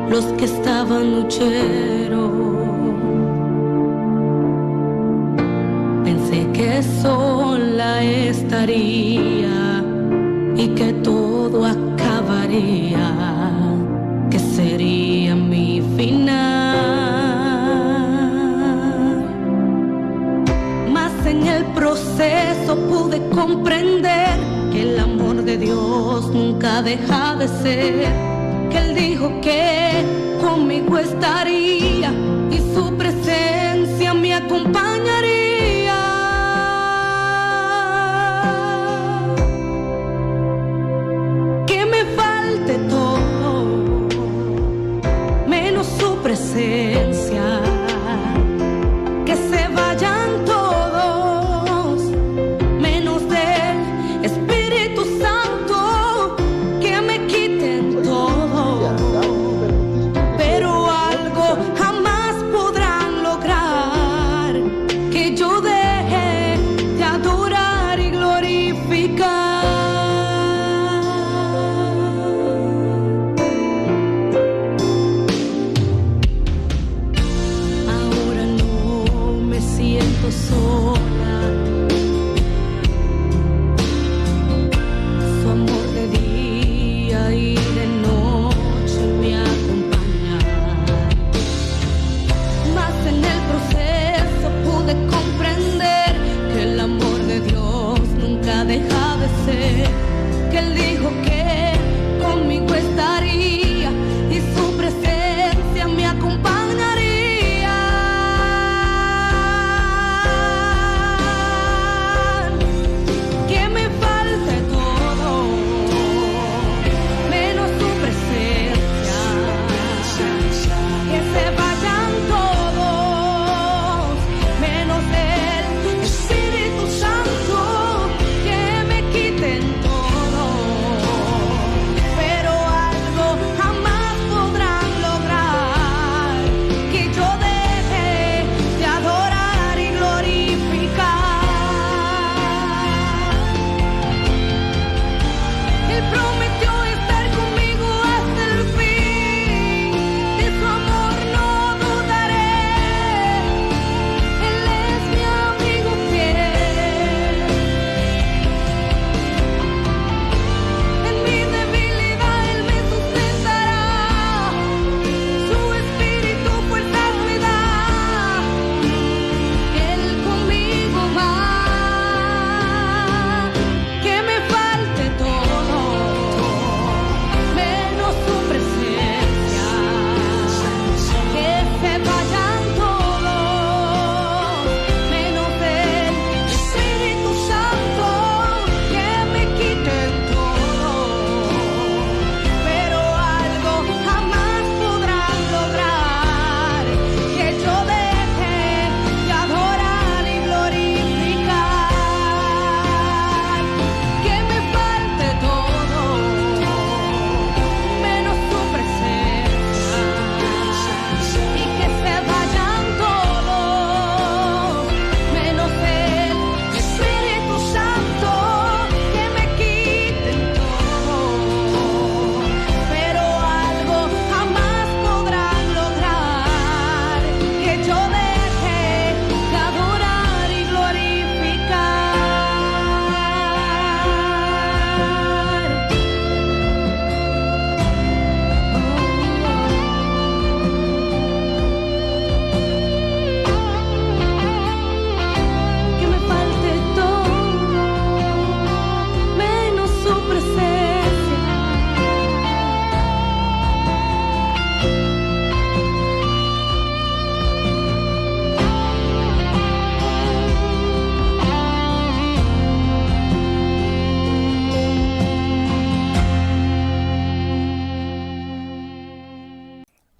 los que estaban huyeron. Pensé que sola estaría y que todo acabaría, que sería mi final. Mas en el proceso pude comprender que el amor de Dios nunca deja de ser, que Él dijo que conmigo estaría y su presencia me acompañaría. Que me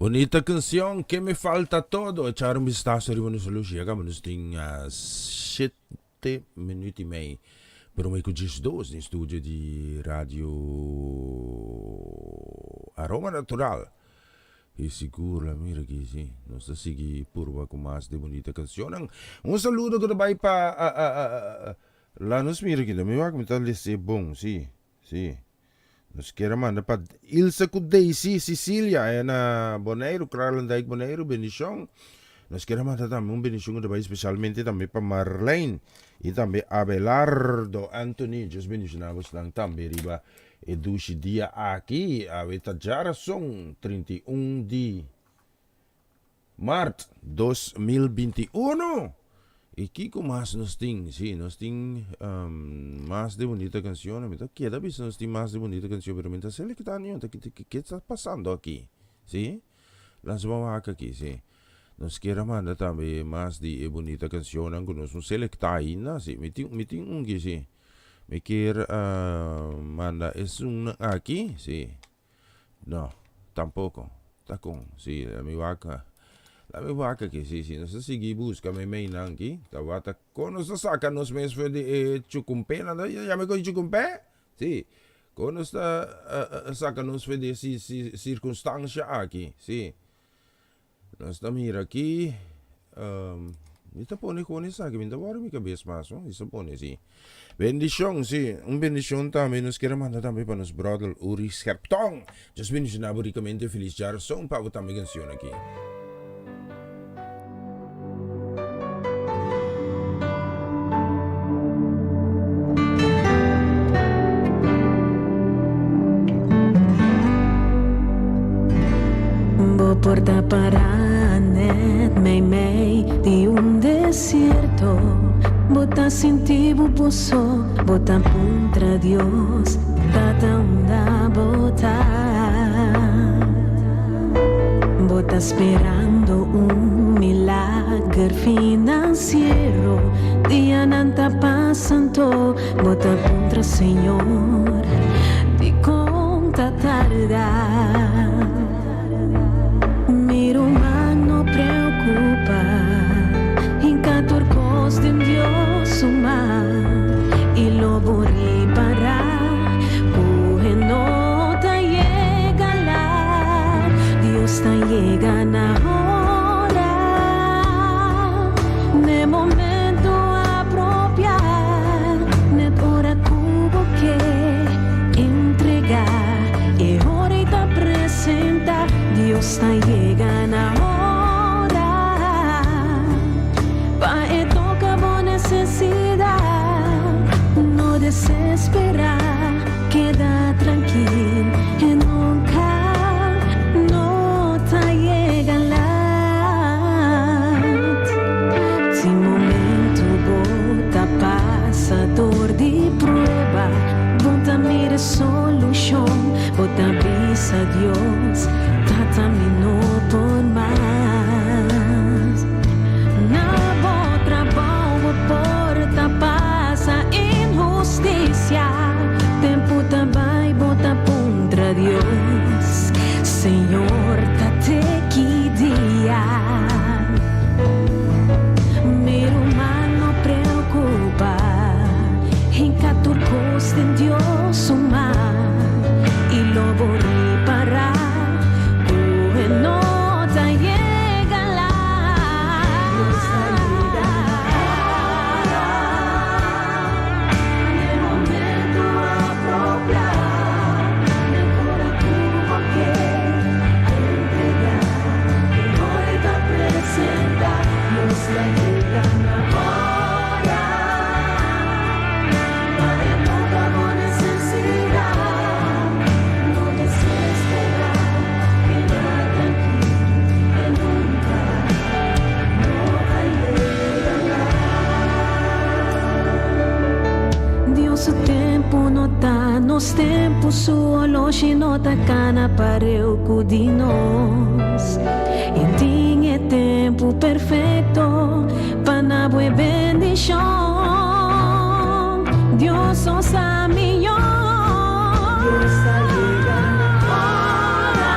Bonita cancion, Que me falta todo. Echar un vistazo riba nos luz yega, nos tin 7 minuut y mei. Pero mi cu 12 den studio di Radio Aroma Natural. Y sigur la mira aki si, nos ta sigui purba cu mas di bonita cancionnan. Un saludo cu ta bay pa la nos mira aki, mi wak mi ta lese bon, si, si. Nos kier a manda pa Ilse cu Daisy Cecilia aya na Boneiru, Kralendijk Boneiru, bendicion. Nos kier a manda tambe un bendicion cu ta bay specialmente tambe pa Marlene y tambe Abelardo Anthony. Dios bendiciona bosnan tambe riba e dushi dia aki. Awe ta djarason 31 di Mart 2021. Y kiko mas nos tin? Si, nos tin mas de bunita cancionnan. Mi ta keda bisa nos tin mas de bunita cancion, pero mi ta selecta niun. Ta ke ta pasando aki? Si, lansa bo wak aki, si. Nos kier a manda tambe mas di e bunita cancionnan cu nos no selecta ainda. Si, mi tin, mi tin un ki, si. Mi kier manda esunnan aki, si. No, tampoco. Ta con. Si, la mi wak. La mi wak aki, si, si. Nos ta sigui busca meimeinan aki. Ta wata con nos ta saca nos mes for di e chucumpenan. Ta yama con chucumpe? Si. Con nos ta saca nos for di e circunstancia aki. Si. Nos ta mira aki, mi ta pone con esaki, mi ta wòrdu mi kabes mas no, mi ta pone si. Bendishon, si, un bendishon tambe nos kier a manda tambe pa nos bròder Uri Scherptong. Dios bendishoná bo rikamente, felis djarason pa bo tambe kanshon aki. Bo por ta pará net meimei di un desierto, bo ta sinti bo bo so, bo ta puntra Dios, Tata unda bo ta? Bo ta sperando un milager finansiero, dianan ta pasando, bo ta puntra Señor, dikon ta tarda? Mi ruman no preocupa, hinca tur cos den Dios su man, y lo bo ripara cu e no ta yega laat, Dios ta yega na hora, n'e momento apropia, net ora cu bo ke entrega. E ora ei ta presenta, Dios ta yega na ora pa e toca bo necesidad. No desespera, keda trankil, e nunca no ta yega laat. Tin momento bo ta pasa dor di prueba, bo ta mira solushon, bo ta bisa Dios, Tata mi no por mas. Na bo trabou bo por ta pasa inhustisia, tempu ta bai bo ta puntra Dios, Señor ta te ki dia? Mi ruman no preocupa, hinca tur cos den Dios su man y lo bo ripara cu e no ta yega laat. Dios ta yega na ora, n'e momento apropia, n'e ora cu bo ke entrega. E ora ta presenta, Dios ta yega na ora pa e toca bo necesidad. No desespera, keda trankil, e nunca no ta yega laat. Dios su tempu no ta nos tempu, su oloshi no ta cana pareu cu di nos. E tin e tempu perfecto pa na bo e bendicion. Dios nos sa miyor. Dios ta yega na ora.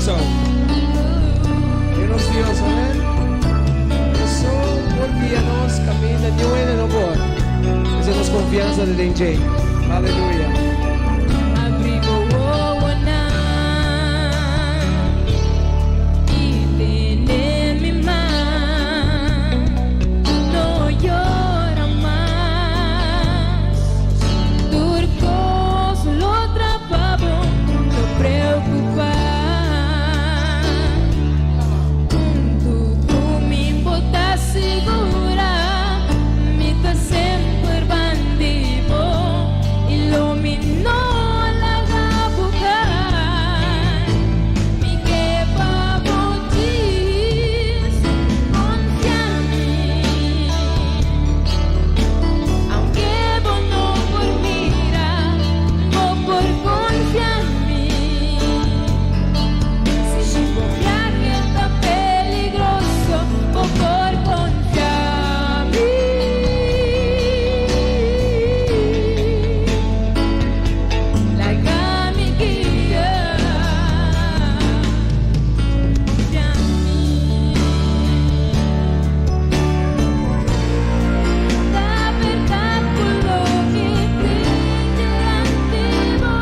Kòrsou. Den nos Dios, amèn. Nos so por guia nos kaminda, niun hende no por. Esei nos konfiansa ta den dje. Aleluya. Abri bo wowonan i tene mi man. No yora mas. Tur kos lo trapa bon, no preokupá. Huntu ku mi bo ta sigurá, mi ta semper bandi bo i lo mi no laga bo kai. Mi ke pa bo djis konfia mi. Aunke bo no por mira, bo por konfia mi. Si bo viahe ta peligroso, bo por konfia mi. Laga mi guia, konfia mi. Ta bèrdat ku loke tin dilanti bo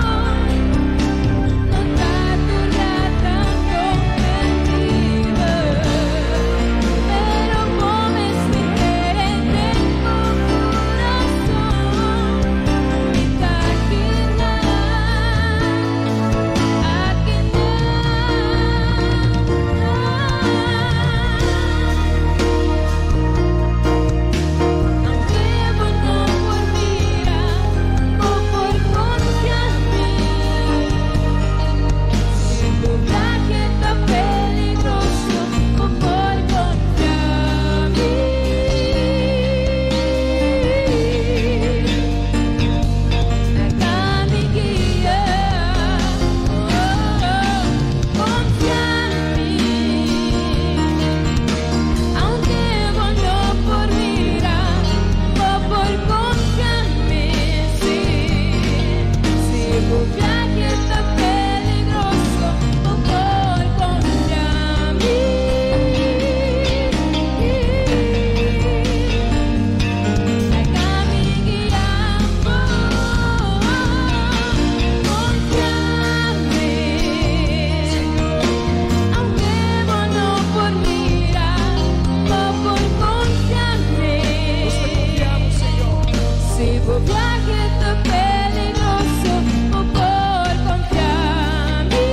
no ta dura tantu mentira, pero bo mester kere den bo kurason. Mi ta akinan, akinan. Aunke bo no por mira, bo por konfia mi. Si bo viahe ta peligroso, bo por konfia mi. Laga mi guia, oh, konfia mi. Aunke bo no por mira, bo por konfia mi, sí. Si bo viahe ta peligroso, bo por konfia mi. Laga mi guia, konfia mi. Aunke bo no por mira, bo por konfia mi. Si bo viahe ta peligroso, bo por konfia mi.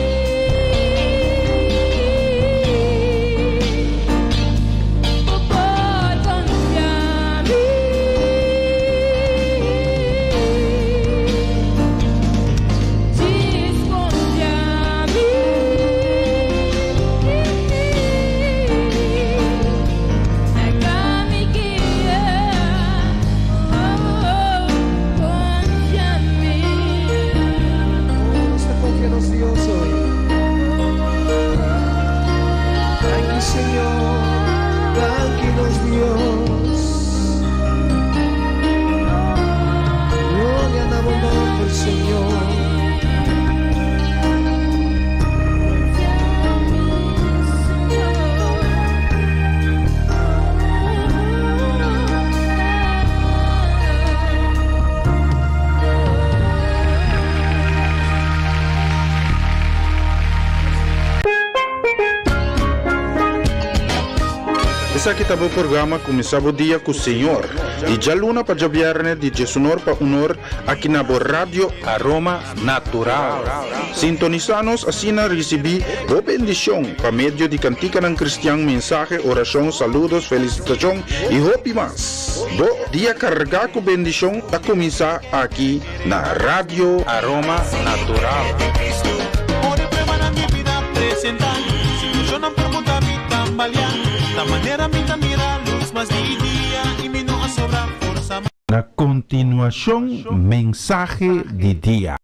Bo por konfia mi. Djis konfia mi. Laga mi guia, oh, konfia mi. Nos ta konfia nos Dios hoy. Danki Señor, danki nos Dios. Gloria na bo nòmber, Señor. Konfia mi, Señor. Esaki ta bo programa Kuminsá Bo Dia ku Señor, di djaluna pa djabièrnè di diesunor pa unor aki na bo Radio Aroma Natural. Sintonisá nos asina risibí bo bendishon pa medio di kantikanan kristian, mensahe, orashon, saludos, felisitashon i hopi mas. Bo dia kargá ku bendishon ta kuminsá aki na Radio Aroma Natural. Ora pruebanan di bida presentá, situashonnan por muda mi tambaleá. Ta manera mi ta mira lus mas di dia i mi no a sobra forsa mas. Na kontinuashon mensahe di dia.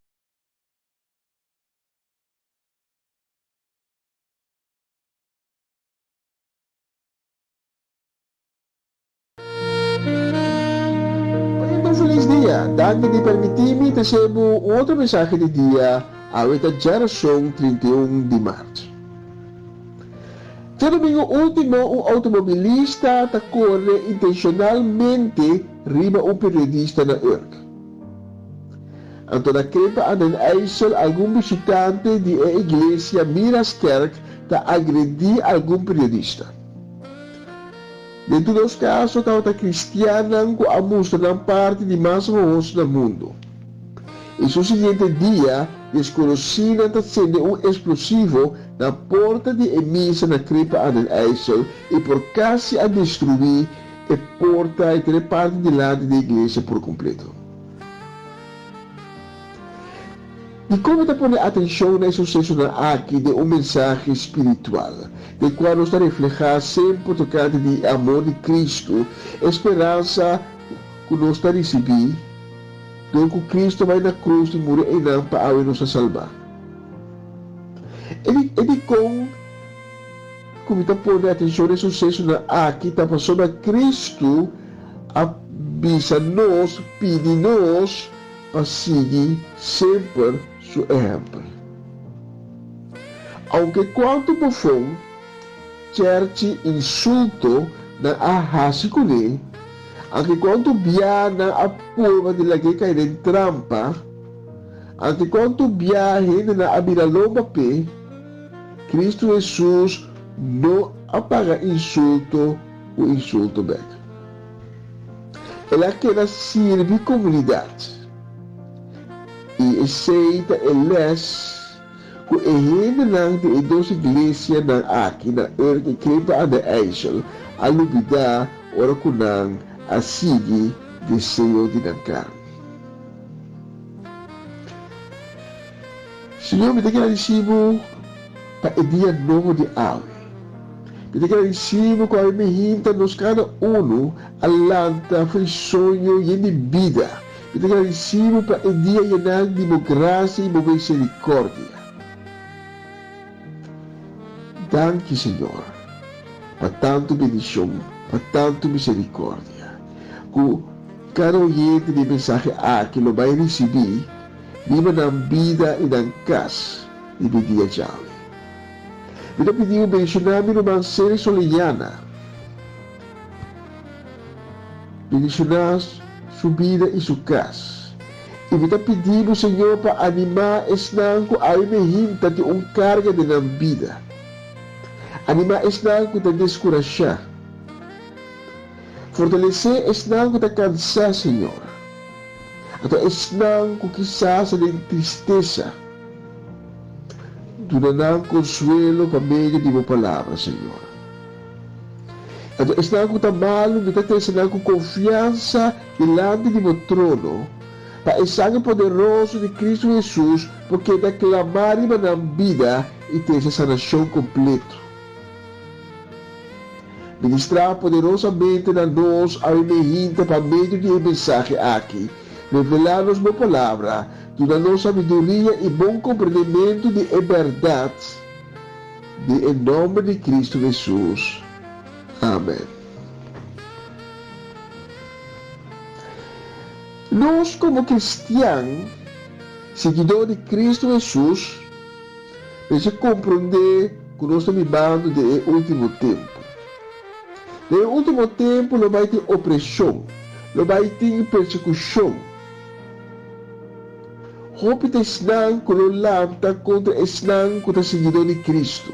Oyente un felis dia! Danki di permití mi trese bo un otro mensahe di dia, awe ta djarason 31 di mart. Djadomingo último un outomobilista ta kore intenshonalmente riba un periodista na Urk. Anto na Krepa aan den IJssel algun bishitante di e iglesia Miraskerk ta agredí algun periodista. Den tur dos kaso tabata kristiannan ku a mustra nan parti di mas hohoso na mundu. I su siguiente dia deskonosínan ta sende un eksplosivo na porta di e misa na Krepa aan den IJssel i por kasi a destruí e porta i tur e parti dilanti di e iglesia por kompleto. Dikon mi ta pone atenshon na e susesonan aki den un mensahe spiritual, den kua nos ta reflehá semper tokante di e amor di Kristu, e speransa ku nos ta risibí dor ku Kristu a bai na krus i muri einan pa awe nos ta salbá? E di e dikon ku mi ta pone atenshon na e susesonan aki ta pasobra Kristu a bisa nos, pidi nos, pa sigui semper su ehèmpel. Ounke kuantu bofon, chèrchi insulto nan a hasi kuné, anke kuantu bia nan a purba di lag'é kai den trampa, anke kuantu bia hendenan a bira lomba p'e, Kristu Hesus no a paga insulto ku insulto bèk. El a keda sirbi komunidat. I esei ta e lès ku e hendenan di e dos iglesianan aki na Urk i Krimpen aan de IJssel a lubidá ora ku nan a sigui deseo di nan karni. Señor, mi ta gradisí bo pa e dia nobo di awe. Mi ta gradisí bo ku awe mi hinta nos kada unu a lanta for di soño yen di bida. Mi ta gradisí bo pa e dia yená di bo grasia i bo miserikordia. Danki, Señor, pa tantu bendishon, pa tantu miserikordia ku kada oyente di e mensahe aki lo bai risibí. Riba nan bida i nan kas riba e dia djawe. Mi ta pidi bo bendishoná mi ruman Seri Soleyana. Bendishoná su bida i su kas. I mi ta pidi bo, Señor, pa animá esnan ku awe mehinta tin un karga den nan bida. Animá esnan ku ta deskurashá. Fortalesé esnan ku ta kansá, Señor. Anto esnan ku kisas ta den tristesa, duna nan konsuelo pa medio di bo palabra, Señor. Anto esnan ku ta malu, mi ta trese nan ku konfiansa dilanti di bo trono, pa e sangre poderoso di Kristu Hesus por keda klamá riba nan bida i trese sanashon kompleto. Ministrá poderosamente na nos awe mehinta pa medio di e mensahe aki. Revelá nos bo Palabra, duna nos sabiduria i bon komprendementu di e bèrdat, den e nòmber di Kristu Hesus. Amen. Nos komo kristian, siguidó di Kristu Hesus, Mester komprondé ku nos ta bibando den e último tempu. Den e último tempu lo bai tin opreshon, lo bai tin persekushon. Hopi ta esnan ku lo lanta kontra esnan ku ta siguidó di Kristu.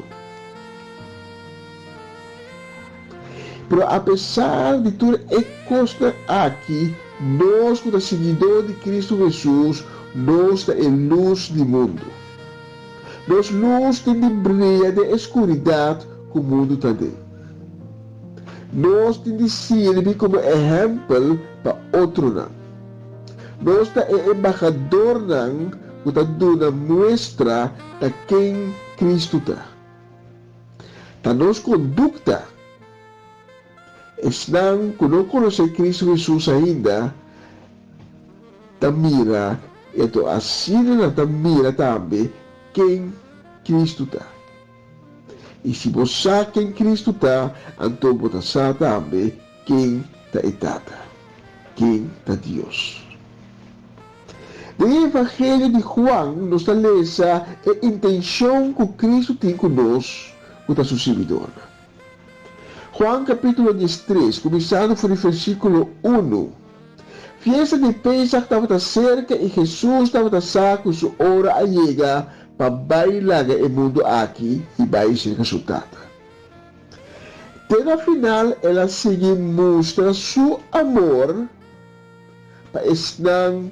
Pero apesar di tur e kosnan aki, nos ku ta siguidó di Kristu Hesus, nos ta e lus di mundu. Nos lus tin di bria den e skuridat ku mundu ta den. Nos tin di sirbi komo ehèmpel pa otronan. Nos ta e embahadornan ku ta duna muestra ta ken Kristu ta. Ta nos kondukta. Esnan ku no konosé Kristu Hesus ainda ta mira i anto asina nan ta mira tambe ken Kristu ta. I si bo sa ken Kristu ta, anto bo ta sa tambe ken ta e Tata, ken ta Dios. Den e Evangelio di Juan nos ta lesa e intenshon ku Kristu tin ku nos ku ta su sirbidornan. Juan kapítulo 13, kuminsando for di versíkulo unu. Fiesta di Pesach tabata serka i Hesus tabata sa ku su ora a yega pa bai laga e mundu aki i bai serka su Tata. Te na final el a sigui mustra su amor pa esnan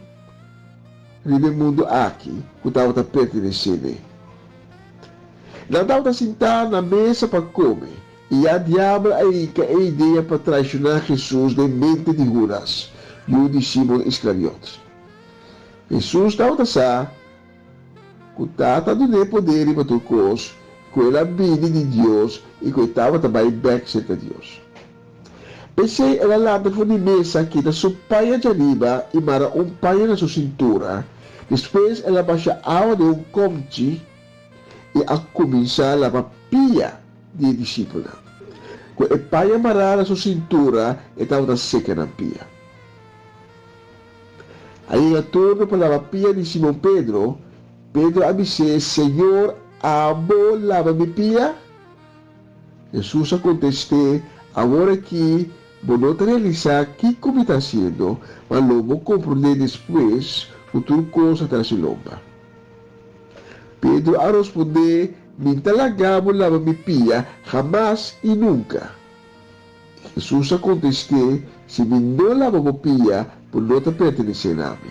riba e mundu aki ku tabata pertenesé n'e. Nan tabata sintá na mesa pa kome, i ya Diabel a hinka e idea pa traishoná Hesus den mente di Hudas, yu di Simon Iskariot. Hesus tabata sa ku Tata a dun'é poder riba tur kos, ku el a bini di Dios i ku e tabata bai bèk serka Dios. P'esei el a lanta for di mesa, kita su paña djariba i mara un paña na su sintura. Despues el a basha awa den un komchi i a kuminsá laba pia di e disipelnan. Ku e paña mará na su sintura e tabata seka nan pia. A yega turno pa laba pia di Simon Pedro. Pedro a bis'é, Señor, abo laba mi pia? Hesus a kontest'é, Awor aki bo no ta realisá kiko mi ta hasiendo, ma lo bo komprondé despues ku tur kos a trasi lomba. Pedro a rospondé, Mi n'ta laga bo laba mi pia hamas i nunka. Hesus a kontest'é, Si mi no laba bo pia, bo no ta pertenesé na mi.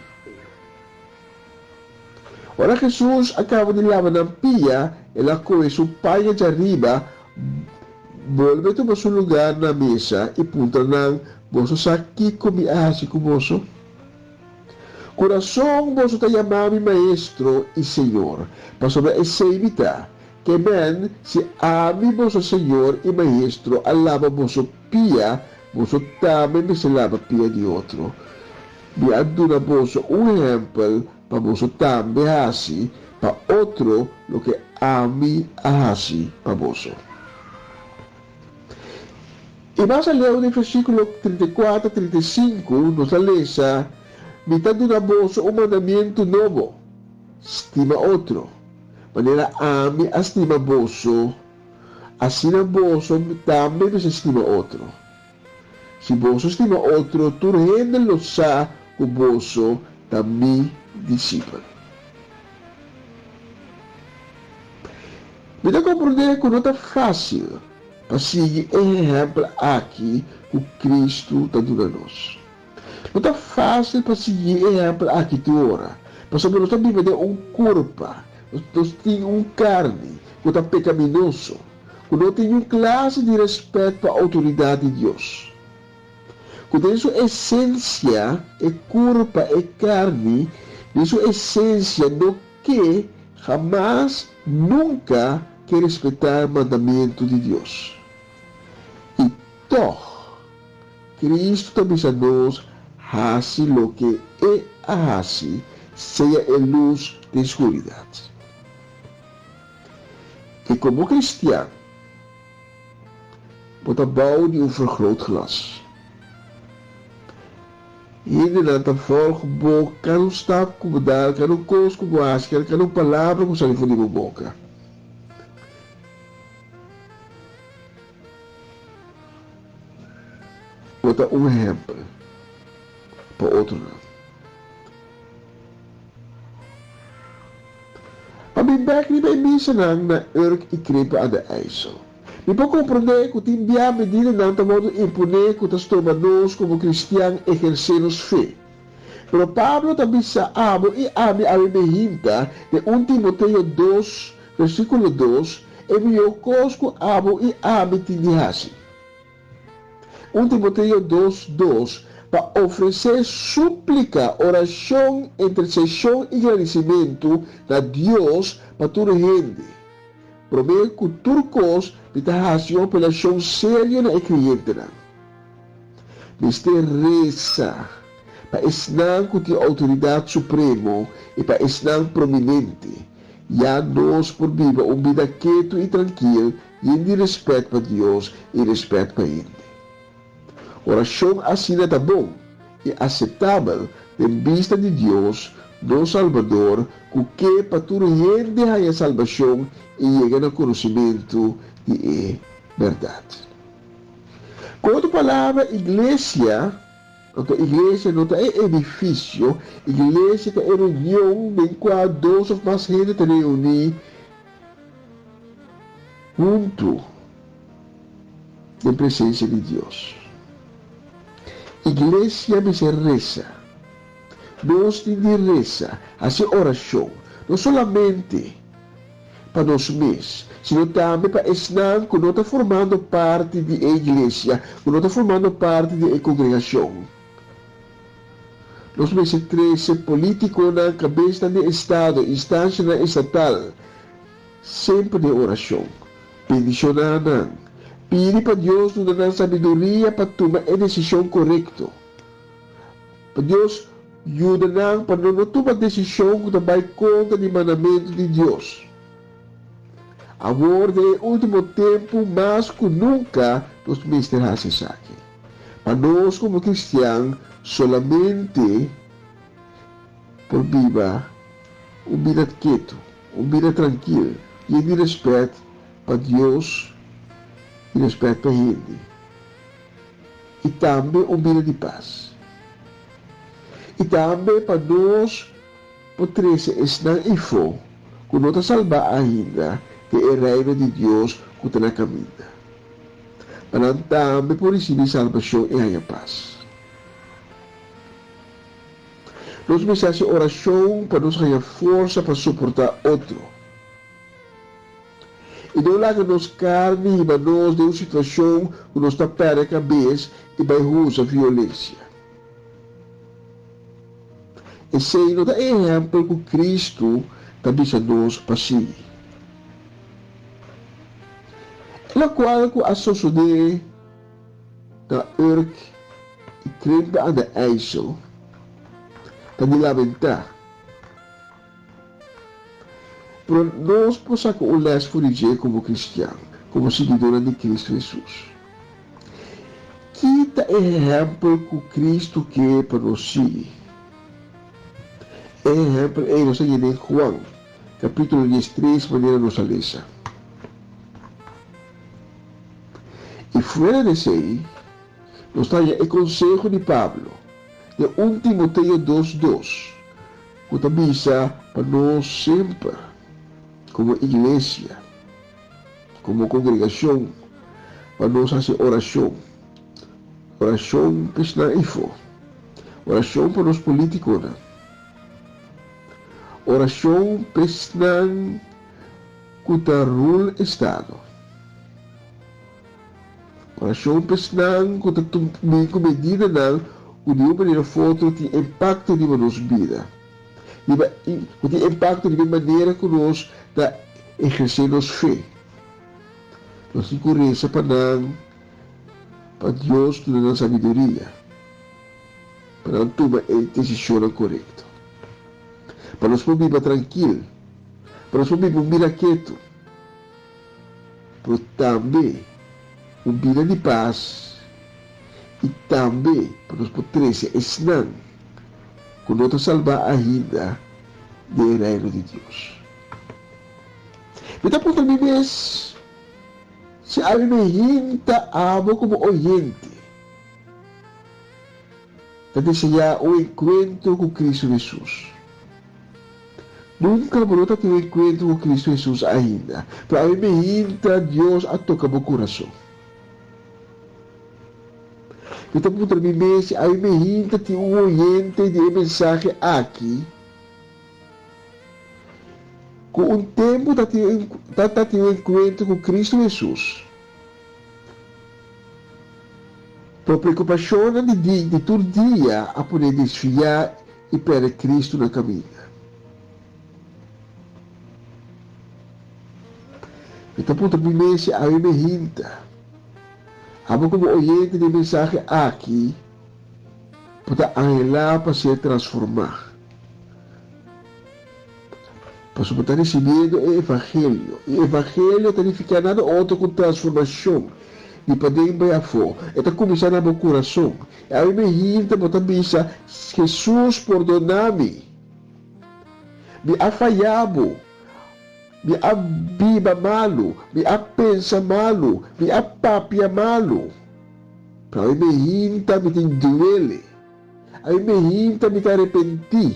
Ora Hesus a kaba di laba nan pia, el a kohe su paña djariba, bolbe tuma su lugá na mesa i puntra nan, Boso sa kiko mi a hasi ku boso? Ku rason boso ta yama mi Maestro i Señor, pasobra esei mi ta. Ke men, si ami boso Señor i Maestro a laba boso pia, boso tambe mester laba pia di otro. Mi a duna boso un ehèmpel pa boso tambe hasi pa otro loke ami a hasi pa boso. I mas aleu den versíkulo 34, 35 nos ta lesa, Mi ta duna boso un mandamientu nobo, stima otro, manera ami a stima boso, asina boso tambe mester stima otro. Si boso stima otro, tur hende lo sa ku boso ta mi disipel. Mi ta komprondé ku no ta fásil pa sigui e ehèmpel aki ku Kristu ta duna nos. No ta fásil pa sigui e ehèmpel aki tur ora, pasobra nos ta biba den un kurpa, nos tin un karni ku ta pekaminoso. Ku no tin niun klase di rèspèt pa outoridat di Dios. Ku den su esensia e kurpa, e karni, den su esensia no ke, hamas, nunka ke respetá mandamentu di Dios. I tòg, Kristu ta bisa nos hasi loke E a hasi, sea e lus den skuridat. I komo kristian, bo ta bou di un vergrootglas. Hendenan ta vòlg bo kada un stap ku bo dal, kada un kos ku bo hasi, kada un palabra ku sali for di bo boka. Bo ta un ehèmpel pa otronan. Pa bin bek riba e misanan na Urk i Krepe aan de IJssel. Mi por komprondé ku tin bia medidanan ta wòrdu imponé ku ta stroba nos komo kristian ehersé nos fe. Pero Pablo ta bisa abo i ami awe mehinta den un Timoteo dos, versíkulo dos, e mihó kos ku abo i ami tin di hasi. Un Timoteo dos, dos, Pa ofresé súplika, orashon, interseshon i gradisimentu na Dios pa tur hende. Promé ku tur kos, mi ta hasi un apelashon serio na e kreyentenan. Mester resa pa esnan ku tin outoridat supremo i pa esnan prominente, ya nos por biba un bida ketu i trankil Yen di respet pa Dios i respet pa hende. Orashon asina ta bon i aseptabel den bista di Dios, nos Salbador, ku ke pa tur hende haña salbashon i yega na konosimentu di e bèrdat. Ku otro palabra, iglesia, anto iglesia no ta e edifisio, iglesia ta e reunion den kua dos òf mas hende ta reuní huntu den presensia di Dios. Iglesia mester resa. Nos tin di resa, hasi orashon, no solamente pa nos mes, sino tambe pa esnan ku no ta formando parti di e iglesia, ku no ta formando parti di e kongregashon. Nos mester trese polítikonan, kabesnan di estado, instanshanan estatal, semper den orashon. Bendishoná nan. Pidi pa Dios duna nan sabiduria pa tuma e desishon korekto. Pa Dios yuda nan pa no no tuma desishon ku ta bai kontra di mandamentu di Dios. Awor den e último tempu mas ku nunka nos mester hasi esaki. Pa nos komo kristian solamente por biba un bida ketu, un bida trankil, yen di rèspèt pa Dios i rèspèt pa hende. I tambe un bida di pas. I tambe pa nos por trese esnan ifó ku no ta salbá ainda den e Reino di Dios ku ta na kaminda, pa nan tambe por risibí salbashon i haña pas. Nos mester hasi orashon pa nos haña forsa pa soportá otro. I no laga nos karni hiba nos den un situashon ku nos ta pèrdè kabes i bai usa violensia. Esei no ta e ehèmpel ku Kristu ta bisa nos pa sigui. E lokual ku a sosodé na Urk i Krimpen aan de IJssel ta di lamentá. Pero nos por saka un lès for di dje komo kristian, komo siguidónan di Kristu Hesus. Ki ta e ehèmpel ku Kristu ke pa nos sigui? E ehèmpel ei nos ta haña den Juan, kapítulo diestres manera nos a lesa. I fuera di esei, nos ta haña e konseho di Pablo den un Timoteo dos dos, ku ta bisa pa nos semper, komo iglesia, komo kongregashon, pa nos hasi orashon, orashon pa esnan eifó, orashon pa nos polítikonan, orashon pa esnan ku ta rul estado, orashon pa esnan ku ta bin ku medidanan ku di un manera of otro tin impakto riba nos bida, riba ku tin impakto riba e manera ku nos ta ehersé nos fe. Nos tin ku resa pa nan, pa Dios duna nan sabiduria, pa nan tuma e desishonnan korekto, pa nos por biba trankil, pa nos por biba un bida ketu. Pero tambe un bida di pas i tambe pa nos por trese esnan ku no ta salbá ainda den e Reino di Dios. Mi ta puntra mi mes si ami me hinta abo komo oyente ta deseá un enkuentro ku Kristu Hesus. Nunka bo no ta tin un enkuentro ku Kristu Hesus ainda, pero awe meinta Dios a toka bo kurason. Mi ta puntra mi mes si awe meinta tin un oyente di e mensahe aki ku un tempu ta tin ta tin un enkuentro ku Kristu Hesus. Pero preokupashonnan di di tur dia a pone desviá i pèrdè Kristu na kaminda. Mi ta puntra mi mes si awe mi hinta. Abo komo oyente di e mensahe aki por ta anhelá pa ser transformá. Pasobra bo ta risibiendo e evangelio, i evangelio ta nifiká nada otro ku transformashon di paden bai afó. E ta kuminsá na bo kurason. I awe mi hinta bo ta bisa, Hesus pordoná mi. Mi a fayá bo. Mi a biba malu. Mi a pensa malu. Mi a papia malu. Pero awe mi hinta mi tin duele. Awe mi hinta mi ta arepentí.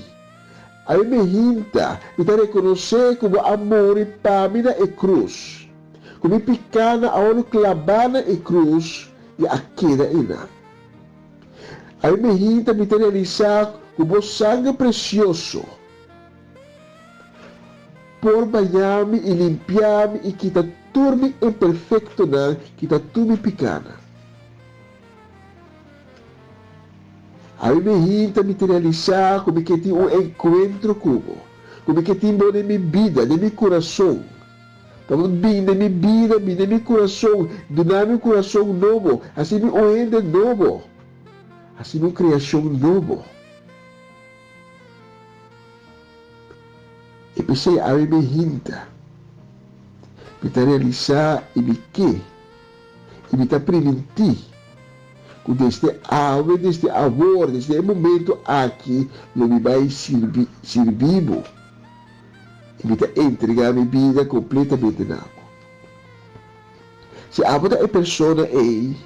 Awe mi hinta mi ta rekonosé ku bo a muri pa mi na e krus, ku mi pikánan a wòrdu klabá na e krus i a keda einan. Awe mi hinta mi ta realisá ku bo sanger presioso por bañá mi i limpiá mi i kita tur mi imperfektonan, kita tur mi pikánan. Awe mi hinta mi ta realisá ku mi ke tin un enkuentro ku bo, ku mi ke tin bo den mi bida, den mi kurason. Pa bo bin den mi bida, bin den mi kurason, duna mi un kurason nobo, hasi mi un hende nobo, hasi mi un kreashon nobo. I p'esei awe mi hinta, mi ta realisá i mi ke. I mi ta primintí ku desde awe, desde awor, desde e momento aki lo mi bai sirbi, sirbi bo. I mi ta entregá mi bida kompletamente na bo. Si abo ta e persona ei,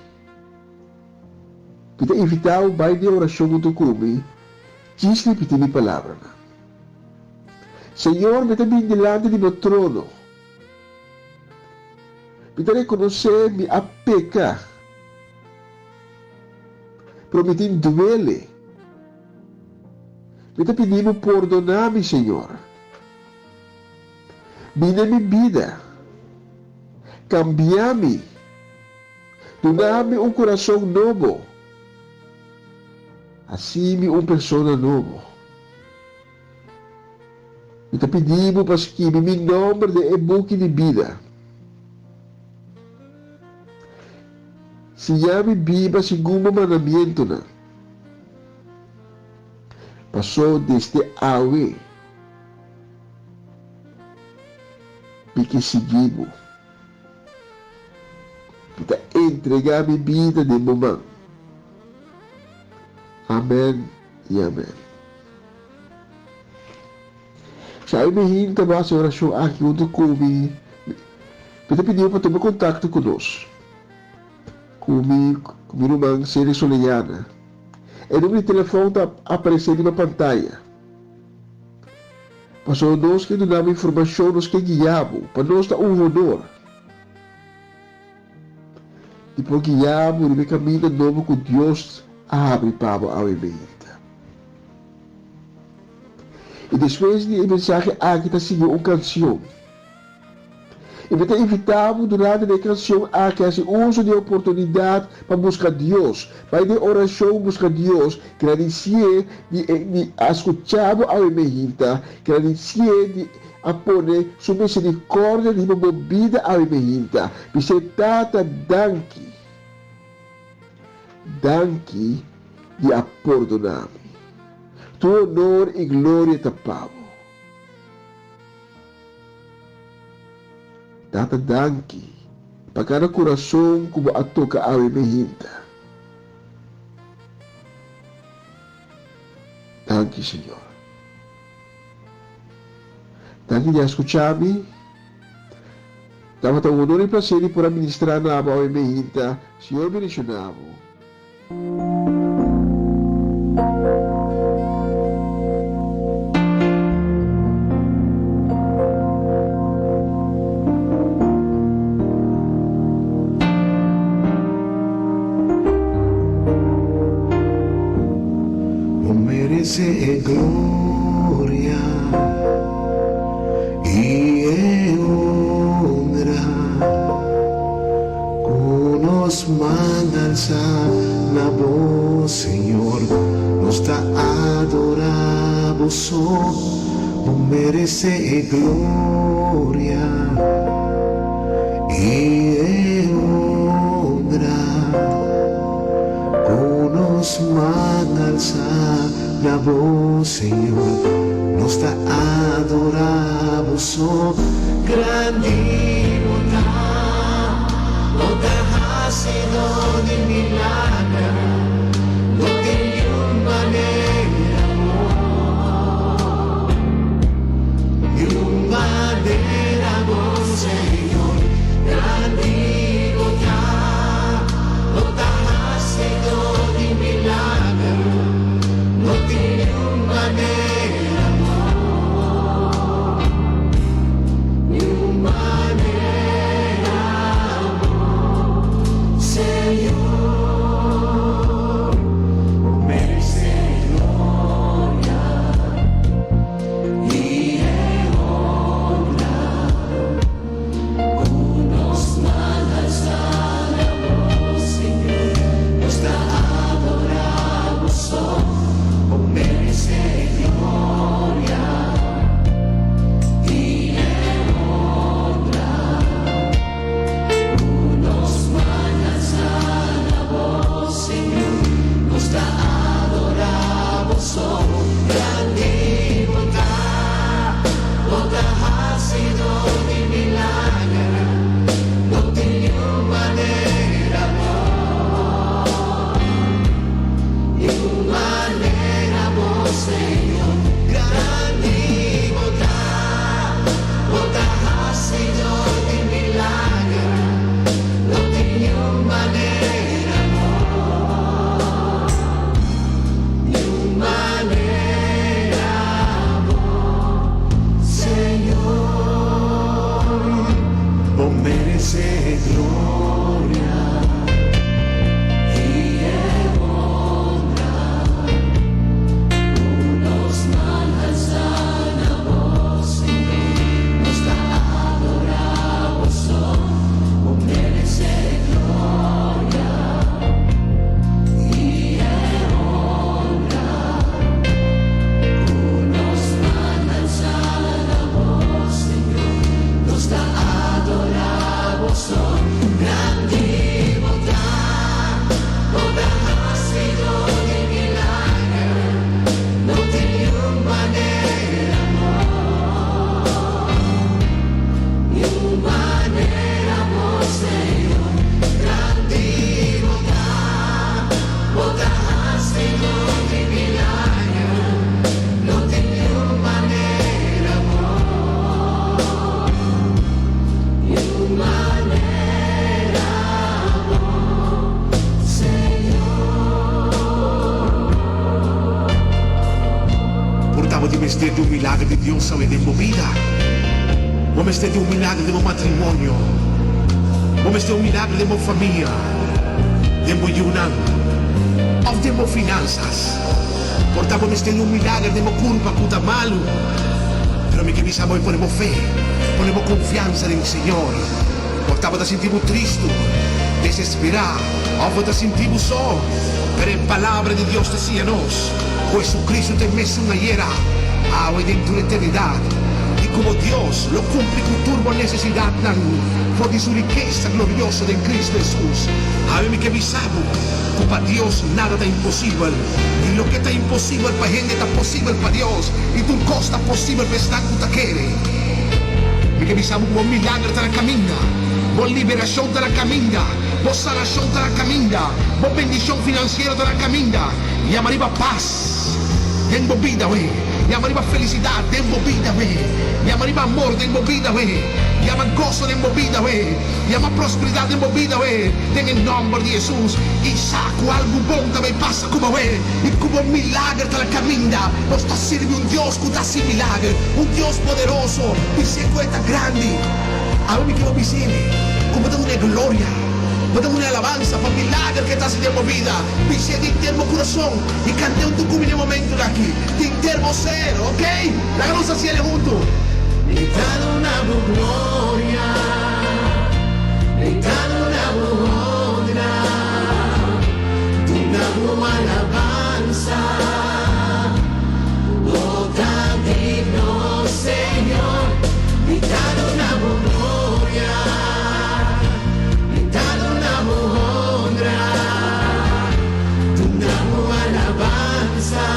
mi ta invitá bo bai den orashon huntu ku mi, djis ripití mi palabranan. Señor, mi ta bin dilanti di bo trono. Mi ta rekonosé mi a peka, pero mi tin duele. Mi ta pidi bo pordoná mi, Señor. Bin den mi bida, kambia mi, duna mi un kurason nobo, hasi mi un persona nobo. Mi ta pidi bo pa skibi mi nomber den e buki di bida. Siña mi biba segun bo mandamientonan. Paso desde awe mi ke sigui bo. Mi ta entrega mi bida den bo man. Amen i amen. Si ai mi hinta bo hasi orashon aki huntu ku mi, mi ta pidi bo pa tuma kontakto ku nos, ku mi, ku mi ruman Celia Soleyana. E numero di telefòn ta aparesé riba pantaya. Pasobra nos ke duna bo informashon, nos ke guia bo, pa nos ta un honor di por guia bo riba e kaminda nobo ku Dios a habri pa bo awe meinta. I despues di e mensahe aki ta sigui un kansion. I mi ta invitá bo durante di e kansion aki hasi uso di e oportunidat pa buska Dios. Bai den orashon buska Dios, gradisié di e di a skuchá bo awe mehinta, gradisié di a pone su miserikòrdia riba bo bida awe mehinta. Bis'é, Tata, danki. Danki di a pordoná mi. Tur honor i gloria ta pa bo. Tata danki pa kada kurason ku bo a toka awe mehinta. Danki Señor. Danki di a skucha mi. Tabata un honor i plaser di por a ministra na bo awe mehinta. Señor bendiciona bo. Bo merece e gloria y e honra cu nos man alza na bo Señor nos ta adora bo so bo merece e gloria y e honra cu nos man alza na bo Señor nos ta adora bo so. Grandi bo ta, bo ta hacido di milager, no tin niun manera bo, niun manera bo Señor. Grandi bo ta, bo ta hacido. mester di un milager di Dios awe den bo bida. Bo mester di un milager den bo matrimonio. Bo mester un milager den bo famia, den bo yunan, òf den bo finansas. Por ta bo mester di un milager den bo kurpa ku ta malu. Pero mi ke bisa bo, pone bo fe, pone bo konfiansa den Señor. Por ta bo ta sinti bo tristu, desesperá, òf bo ta sinti bo so. Pero e Palabra di Dios ta siña nos ku Jesucristo ta e mesun ayera, awe i den tur eternidat, i ku bo Dios lo kumpli ku tur bo nesesidatnan for di su rikesa glorioso den Cristo Hesus. Awe mi ke bisa bo ku pa Dios nada ta imposibel, i loke ta imposibel pa hende ta posibel pa Dios, i tur kos ta posibel pa esnan ku ta kere. Mi ke bisa bo ku bo milager ta na kaminda, bo liberashon ta na kaminda, bo sanashon ta na kaminda, bo bendishon finansiero ta na kaminda. Yama riba pas den bo bida we, yama riba felisidat den bo bida we, yama riba amor den bo bida we, yama goso den bo bida we, yama prosperidat den bo bida we, den e nòmber di Hesus. I sa ku algu bon ta bai pasa ku bo we i ku bo milager ta na kaminda. Nos ta sirbi un Dios ku ta hasi milager, un Dios poderoso. Bis'é ku e ta grandi. Awe mi ke bo bis'é ku bo ta duna e gloria, bo ta duna e alabansa pa milager ku e ta hasi den bo bida. Bis'é di henter bo kurason i kant'é un tukubi den e momentunan aki di henter bo ser, ok? Laga nos hasiel e huntu. Mi ta duna bo gloria, mi ta duna bo honra, duna bo alabansa. Bo ta digno, Señor, mi ta duna bo gloria, mi ta duna bo honra, duna bo alabansa.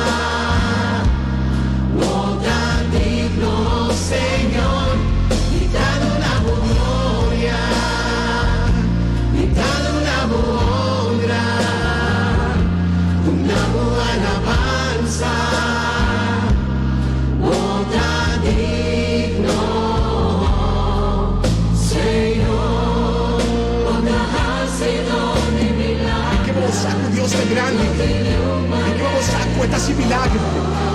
Bo ta digno, Señor, mi ta duna bo gloria, mi ta duna bo honra, duna bo alabansa. Bo ta digno, Señor. Bo ta hacidor di milagro. Mi ke bo sa ku Dios ta grandi. Mi ke bo sa ku e ta hasi milagro.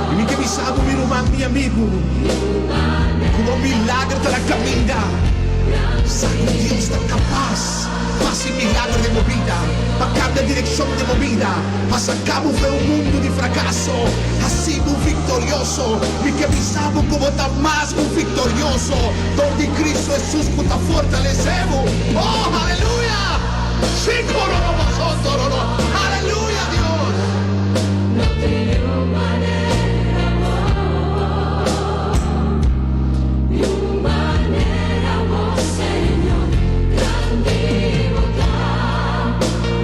I mi ke bisa bo, mi ruman, mi amigu, ku bo milagro ta na kaminda. Sa ku Dios ta kapas pa hasi milagro den bo bida, pa kambia direkshon den bo bida, pa saka bo fe un mundu di frakaso, hasi bo viktorioso. Mi ke bisa bo ku bo ta mas ku viktorioso dor di Kristu Hesus ku ta fortalesé bo. Oh, aleluya! Aleluya, Dios! No tin niun manera bo, niun manera bo, Señor, grandi bo ta,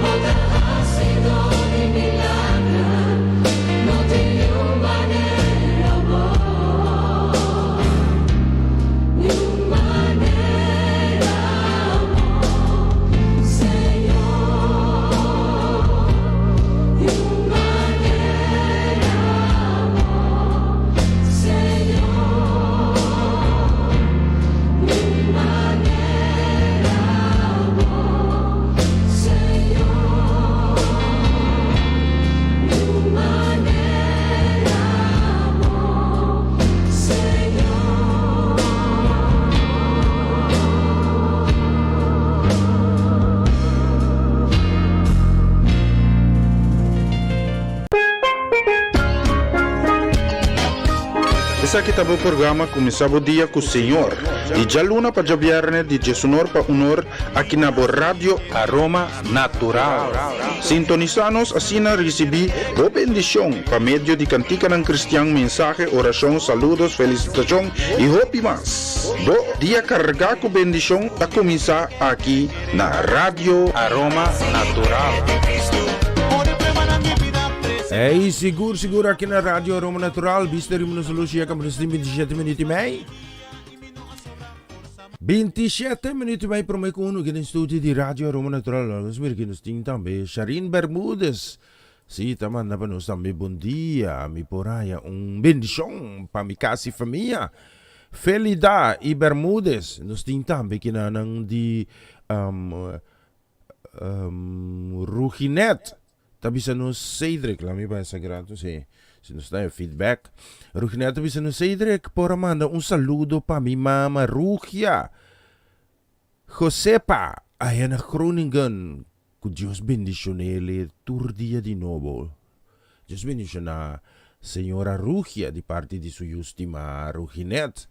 bo ta hacidor di milager, no tin niun manera bo, niun manera bo, Señor, niun manera bo, Señor, niun manera bo, Señor, niun manera bo, Señor. Esaki ta bo programa Kuminsá Bo Dia ku Señor, di djaluna pa djabièrnè di djesunor pa unor aki na bo Radio Aroma Natural. Sintonisá nos asina risibí bo bendishon pa medio di kantikanan kristian, mensahe, orashon, saludos, felisitashon i hopi mas. Bo dia kargá ku bendishon ta kuminsá aki na Radio Aroma Natural. Ey, sigur, sigur aki na Radio Aroma Natural. Bista riba nos luz ya nos tin 27 minuut y mei. 27 minuut y mei prome ku uno den studio di Radio Aroma Natural. Nos mira ki nos tin tambe Sharin Bermudez. Si, ta manda pa nos tambe bon dia. Mi por haya un bendishon pa mi kas y famia. Felida y Bermudez. Nos tin tambe kinanan di um, um, Ruginet. Ta bisa nos Cedric, la mi bai sagrado, si. Si nos ta haña feedback. Ruginet ta bisa nos Cedric por a manda un saludo pa mi mama Rugia Josepa aya na Groningen. Ku Dios bendishon'ele tur dia di nobo. Dios bendishoná señora Rugia di parti di su yu stimá Ruginet.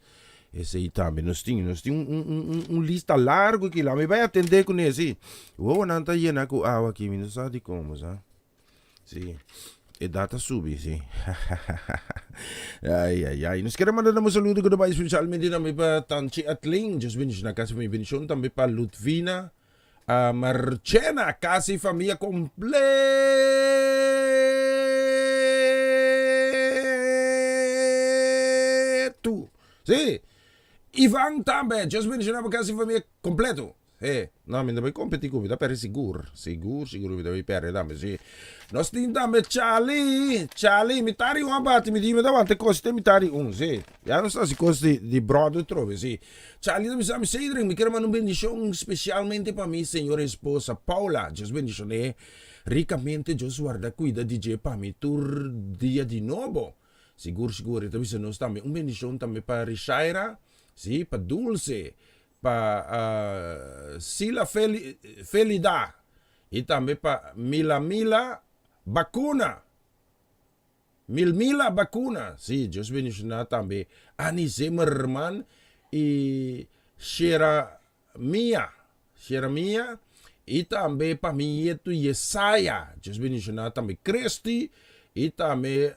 Esei tambe nos tin. Nos tin un un un lista largu aki. Laat mi bai atendé kuné, si. Wowonan ta yena ku awa aki. Mi no sa dikon, sa. Sí, edad a subi, sí. Ay, ay, ay. Nos quiere mandar un saludo que va especialmente también para Tanchi Atlin. Dios bendición a casa mi bendición también para Ludvina a Marchena, casa y familia completo. Sí. Iván también. Dios bendición a casa y familia completo. He, no, mi no bai kompetí ku mi ta pèrdè sigur, sigur, sigur mi ta bai pèrdè tambe, si. Nos tin tambe Charlie, Charlie, mi ta ri un a bati, mi di mi ta wanta kos te mi ta ri un, si. Ya nos ta hasi kos di, di bròder trobe, si. Charlie ta bisa mi, Cedric, mi kier manda un bendishon spesialmente pa mi señora esposa Paula, Dios bendishon'é rikamente, Dios warda kuida di dje pa mi tur dia di nobo. Sigur, sigur, e ta bisa nos tambe un bendishon tambe pa Rishaira, si, pa Dulce, Pa Sila Felida y tambe pa Milamila Bacuna. Milmila Bacuna. Sí, Dios bendiciona tambe Annie Zimmerman y Sheramia. Sheramia y tambe pa mi yetu Yesaya. Dios bendiciona tambe Christy y tambe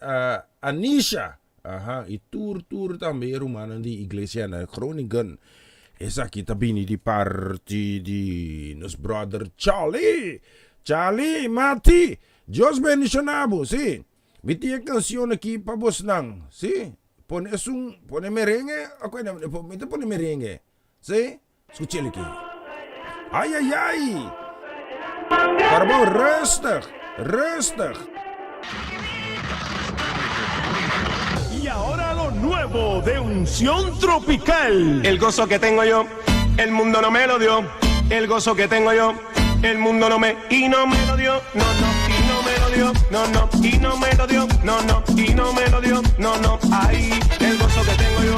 Anisha. Aha, i tur tur tambe e rumannan di iglesia na Groningen. Esaki ta bini di parti di nos brother Charlie. Charlie, Mati, Dios bendiciona bo, si. Mi tin e cancion aki pa bosnan, si. Pone esun, pone merengue, ok, mi ta pone merengue, si. Scuchel aki. Ay ay ay! Carbon rustig, rustig. Y ahora lo nuevo de Unción Tropical. El gozo que tengo yo, el mundo no me lo dio. El gozo que tengo yo, el mundo no me y no me lo dio. No, no, y no me lo dio. No, no, y no me lo dio. No, no, y no me lo dio. No, no, ay, el gozo que tengo yo,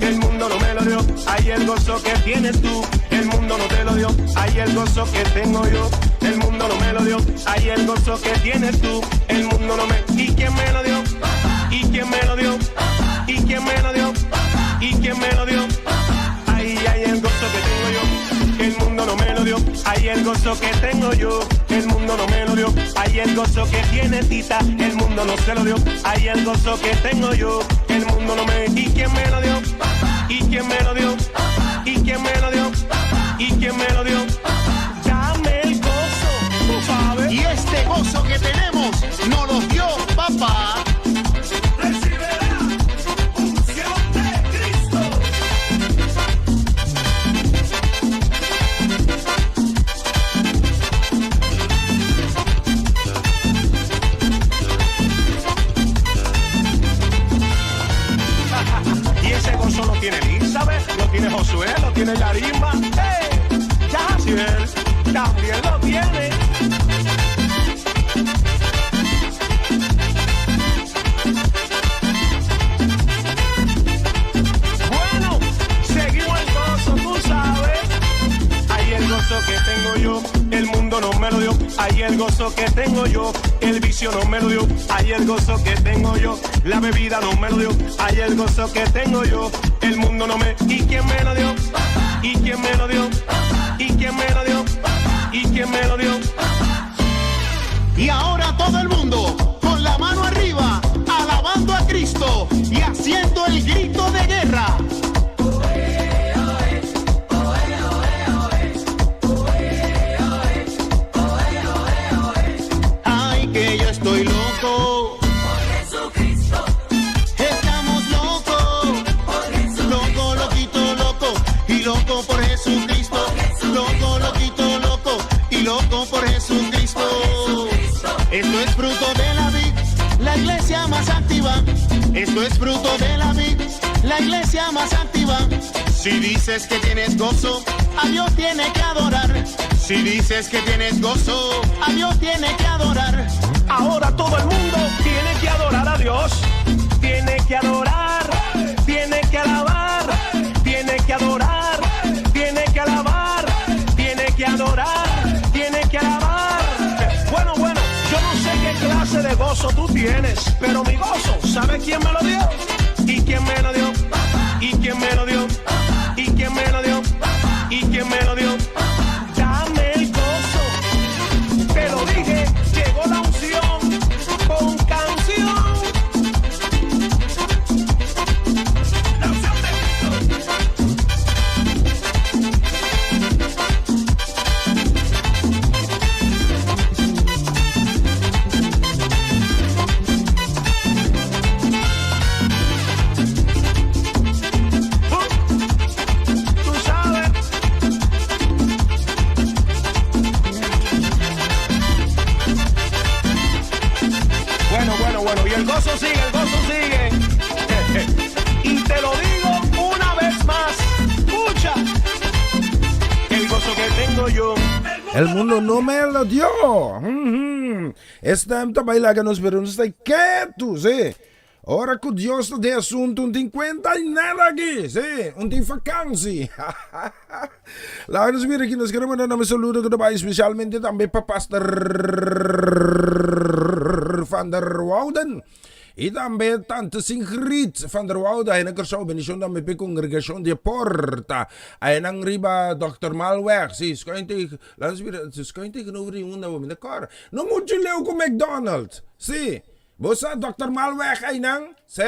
el mundo no me lo dio. Ay, el gozo que tienes tú, el mundo no te lo dio. Ay, el gozo que tengo yo, el mundo no me lo dio. Ay, el gozo que tienes tú, el mundo no me. ¿Y quién me lo dio? ¿Y quién me lo dio? ¿Y quién me lo dio? ¿Y quién me lo dio? Ay, ay, el gozo que tengo yo, el mundo no me lo dio. Ay, el gozo que tengo yo, el mundo no me lo dio. Ay, el gozo que tiene Tita, el mundo no se lo dio. Ay, el gozo que tengo yo, el mundo no me. ¿Y quién me lo dio? ¿Y quién me lo dio? ¿Y quién me lo dio? ¿Y quién me lo dio? Dame el gozo, tú sabes. Y este gozo que tenemos nos lo dio papá. Y ese gozo lo tiene Elizabeth, lo tiene Josué, lo tiene Yarimba. ¡Hey! Yaciel también lo tiene. Bueno, seguimos el gozo, tú sabes. Ahí el gozo que tengo yo, el mundo no me lo dio. Ahí el gozo que tengo yo, el vicio no me lo dio. Ahí el gozo que tengo yo, la bebida no me lo dio. Ahí el gozo que tengo yo, el mundo no me. ¿Y quién me lo dio? ¿Y quién me lo dio? ¿Y quién me lo dio? ¿Y quién me lo dio? Y ahora todo el mundo, con la mano arriba, alabando a Cristo y haciendo el grito de guerra. Ay, que yo estoy loco. Por Jesucristo. Estamos locos. Por Jesucristo. Loco, loquito, loco. Y loco por Jesucristo. Loco, loquito, loco. Y loco por Jesucristo. Esto es fruto de la vid, la iglesia más activa. Esto es fruto de la vid, la iglesia más activa. Si dices que tienes gozo, a Dios tiene que adorar. Si dices que tienes gozo, a Dios tiene que adorar. Ahora todo el mundo tiene que que adorar a Dios. Tiene que adorar, tiene que alabar, tiene que adorar, tiene que alabar, tiene que adorar, tiene que alabar. Bueno, bueno, yo no sé qué clase de gozo tú tienes, pero mi gozo, ¿sabe quién me lo dio? ¿Y quién me lo dio? ¿Y quién me lo dio? ¿Y quién me lo dio? ¿Y quién me lo dio? Dame el gozo. Te lo dije, llegó la unción con canción. La unción de Cristo. Tú sabes. Bueno, bueno, bueno. Y el gozo sigue, el gozo sigue. Y te lo digo una vez más. Escucha. El gozo que tengo yo. El mundo no me lo dio. Esta ta baila que nos pero nos ta ketu, si. Ora ku Dios ta den asuntu, un tin kuenta di nada aki, si. Un tin vakansi. Laga nos mira aki, nos kere manda nan saludo ku ta bai especialmente tambe pa Pastor van der Wouden. I tambe Tante Singrid van der Woude, ahí na Kòrsou, bendishon tambe p'e kongregashon di e Porta, ahí nan riba Dòkter Malweg, si, skuin tegen, laat ons mira, skuin tegenover di unda bo, mi ta kòrda, no muchu leu ku McDonald's, si, bo sa Dòkter Malweg einan, si,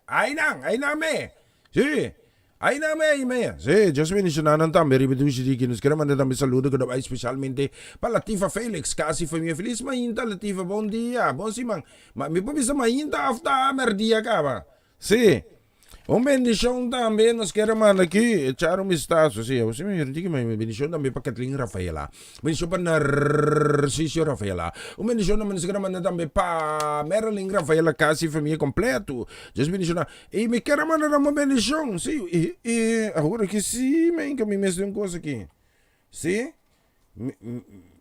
einan, einan me, si. Ay na me, ay me. Sí, Dios bendiciona nan tambe riba dushi di ki. Nos kere manda tambe saludo ku ta bai specialmente pa Latifa Felix, kasi famia. Feliz mainta Latifa, bon dia, bon siman. Ma mi por bisa mainta of ta merdia kaba. Sí. Un bendicion tambe nos kere manda aki, echar un vistazo, sí, awor mi mira un bendicion tambe pa Kathleen Rafaela. Bendicion pa Narciso Rafaela. Un bendicion tambe nos kere manda tambe pa Marilyn Rafaela, kasi famia completo. Dios bendiciona. I mi kier a manda nan un bendishon, sí, i, i awor aki sí, men, ku mi mester un kos aki. Sí, mi,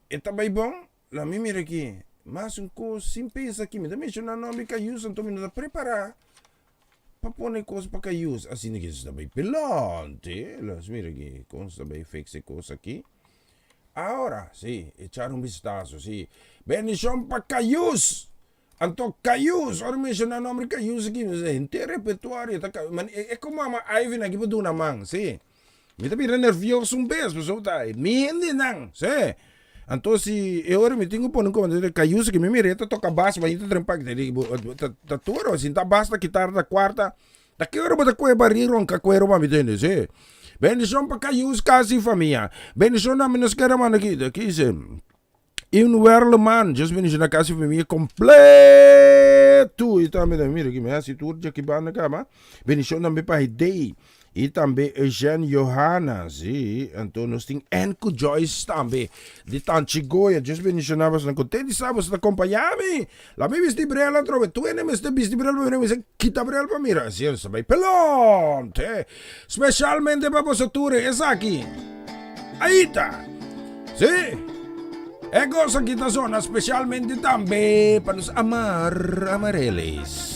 e ta bai bon? La mi mira aki, mas un kos sin pensa aki, mi ta menshoná nòmber Cayus, anto mi no ta prepará pa pone kos pa Cayus, asina ke ta bai pelante. La nos mira aki, kon ta bai fix e kos aki. Ahora, sí, echar un bistaso, sí. Bendishon pa Cayus! Anto Cayus, ora mi menshoná nomber Cayus aki, mi sa henter repertuario ta ka, man e ku mama Ivy aki por duna man, si. Mi ta bira nervioso un bes, pasobra ta mi hendenan, si. Anto si e ora mi tin ku pone un komentario, Cayus aki mi mira e ta toka bas, ma ta trempa, ta ta tur, si ta bas ta kitara ta kuarta, ta ki ora bo ta kue bari ronka kuero pa mi tende, si. Bendishon pa Cayus kas i famia. Bendishon na mi nos kere manda aki, aki si. Un werleman, Dios bendiciona casa y familia completo. Y tambe, mira aquí, me hace tur de aquí banda cama. Bendición tambe pa Hidei. Y tambe Eugene Johanna, sí. Anto nos tin Enco Joyce tambe. Di Tanchi Goya. Dios bendiciona bos. Contento di sa bos ta acompañami. La mi bisti brel atrobe. Tu ene mester bisti brel pa mira. Mi se kita brel pa mira. Así es, bay pelon. Te. Specialmente pa boso tur esaki. Ahí ta. Sí. E cosa aki ta sona specialmente tambe pa nos amar Amarelis.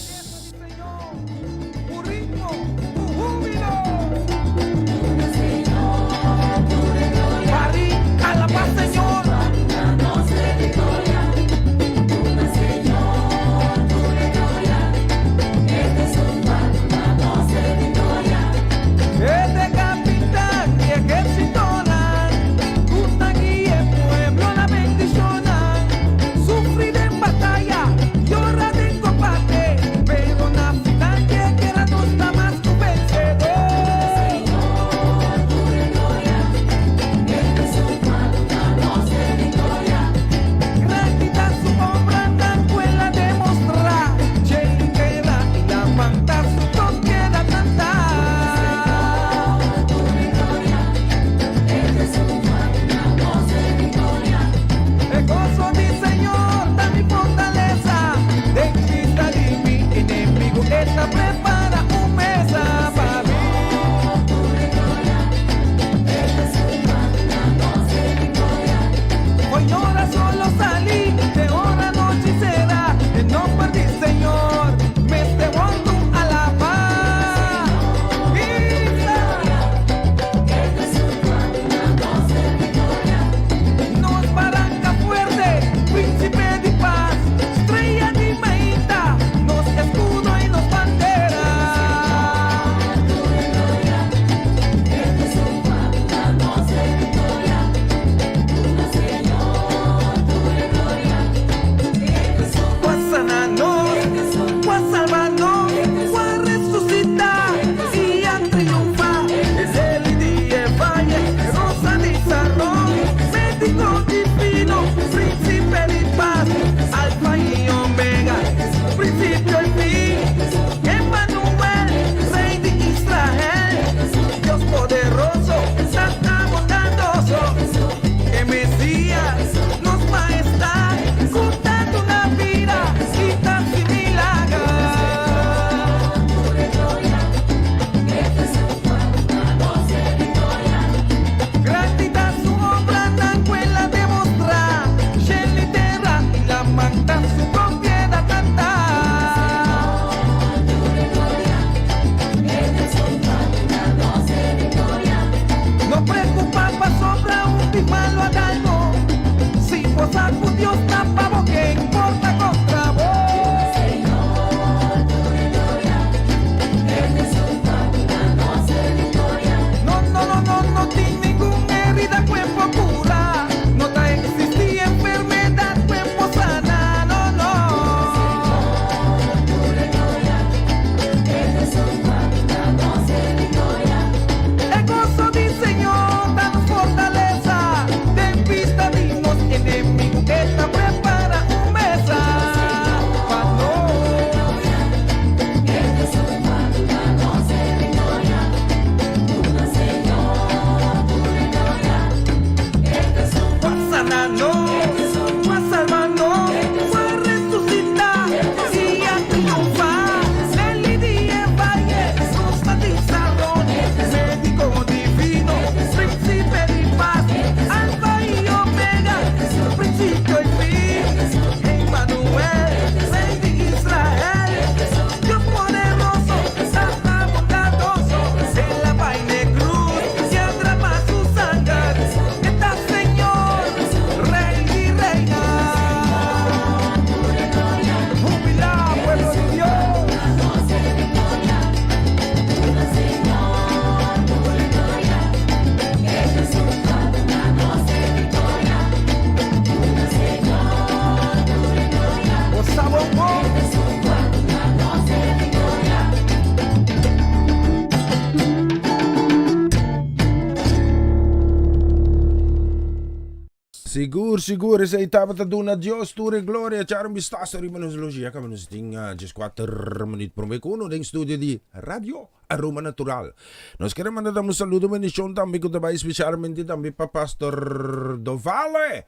Sigur, sigur, esei tabata duna Dios tur e gloria. Echar un bistaso riba nos loshi. Ya kaba nos tin dieskuater minuut prome ku uno den studio di Radio Aroma Natural. Nos kere manda tambe un saludo bendishon tambe ku ta bai spesialmente tambe pa Pastor Dovale.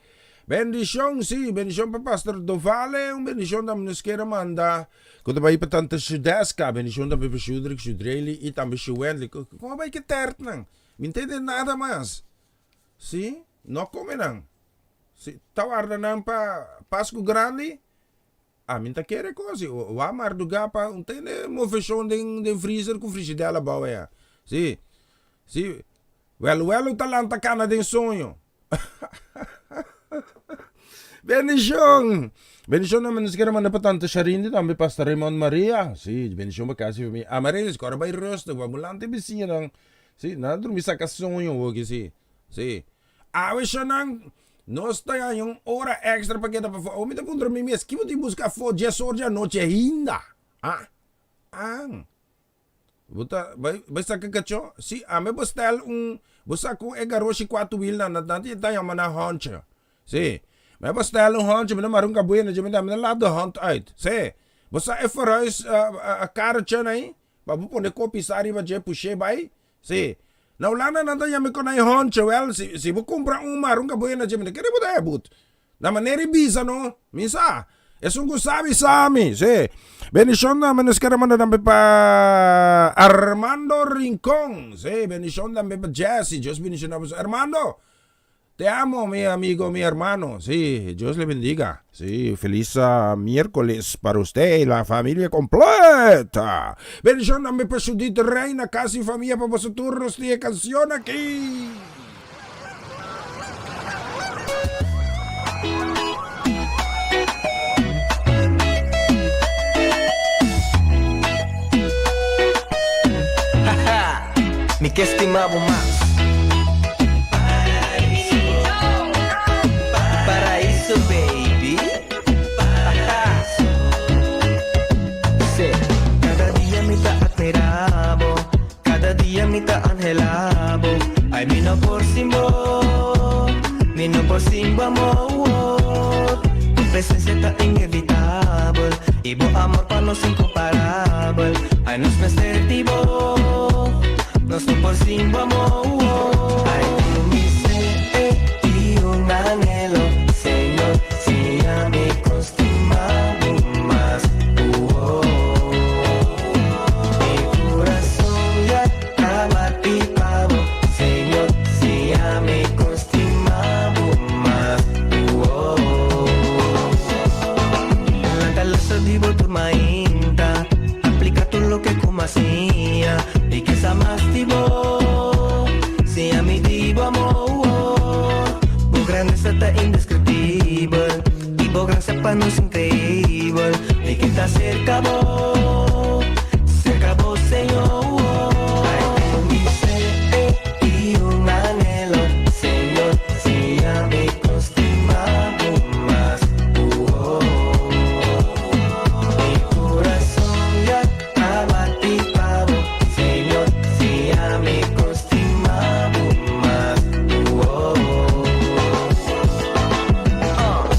Bendishon, si, bendishon pa Pastor Dovale. Un bendishon tambe nos kere manda ku ta bai pa Tante Shudeska. Bendishon tambe pa Shudrick, Shudrely i tambe Shuwendley. Kon a bai ke tèrtnan? Mi ntende nada mas. Sí, no come nan. Si ta warda nan pa Pascu Grandi, ami ta kere cos. Wak marduga pa un tene movecion den den freezer cu frigidel abao aya. Sí, sí. Welu welu ta lanta cana den soño. Bendicion! Bendicion tambe nos kere manda pa Tante Sharindi tambe Pastor Raymond Maria. Sí, bendicion pa casi famia. Amarellis, cu ora bay rustig, pa bo lanta e bisiñanan. Sí, nan a drumi saca soño hoki, sí. Sí. Awe shonan, nos ta haña un ora extra pa keda pafó. Awe mi ta puntra mi mes, ki bo tin busca afó dies or di anochi ainda? Ah? An. Bo ta bai, bai saca cachó? Sí, ame bo stel un, bo sa cu e garoshi cuatro wiel nan, nan ta yama nan honcha. Sí. Mi bo stel un honcha, mi ta mara un cabuya na dje, mi ta laat de hond uit. Sí. Bo sa e verhuis karretje nan, Pa bo pone kopi sa riba dje push'é bai? Sí. Na Hulanda nan ta yam'é konai hòntje. Wèl, si si bo kumpra un marun kabuya na dje, mi ta kere bo ta haña but. Na manera i bisa no. Mi sa. Esun ku sabi sa mi. Sí. Bendishon tambe nos kere manda tambe pa Armando Rincon. Sí, bendishon tambe pa Jessy. Dios bendishona boso. Armando! Te amo mi amigo, mi hermano. Sí, Dios le bendiga. Sí, feliz miércoles para usted y la familia completa. Bendición tambe pa Judith Reina, casa y familia pa boso tur nos tin e canción aki. Mi ke stima bo mas. Paraíso baby. Sí. Kada dia mi ta admira bo, kada dia mi ta anhela bo. Ay mi no por sin bo, mi no por sin bo amor. Tu presencia ta inevitabel y bo amor pa nos incomparabel. Ay nos mester di bo, nos no por sin bo amor. Ay tu mi sed y un anhelo, Señor, siña-mi con stima bo mas. Uh-oh. Mi corazón ya ta bati pa bo, Señor, siña-mi con stima bo mas. Uh-oh. Lanta lasa di bo tur mainta. Aplica tur loke cu m'a siña Mi ke sa mas di bo Siña mi di bo amor Bo grandesa ta indescriptibel Y bo gracia pa nos increibel Mi ke ta cerca bo Cerca bo Señor Ay tengo mi sed y un anhelo Señor siña mi con stima bo mas uh-oh. Mi corazón ya ta bati pa bo, Señor, siña mi con stima bo mas. Uh-oh.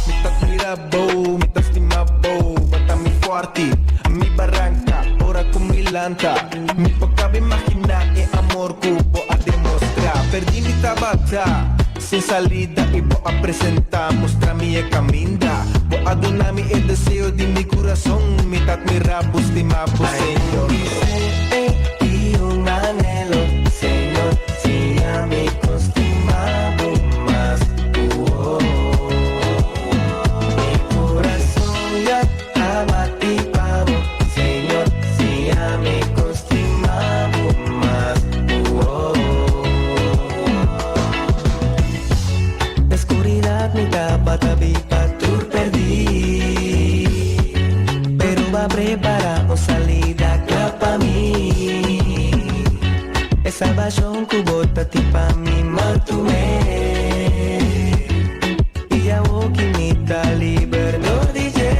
Mi ta admira bo, mi ta stima bo, bo ta mi forti, mi baranca, ora cu mi lanta. Mi por caba imagina e amor cu bo a demostra. Perdi mi tabata. Sin salida y bo a presenta, mustra mi e caminda. Bo a duna mi e deseo di mi curason, mi ta admira bo, stima bo, Señor. Y un anhelo, Señor, siña mi con stima bo mas. Uh-oh. Mi curason ya ta bati pa bo, Señor, siña mi con stima bo mas. Uh-oh. Oscuridad mi tabata biba tur perdí Pero b'a prepara un salida cla pa mi E salvacion cu bo ta tin pa mi m'a tum'é Y awo ki mi ta liber dor di dje.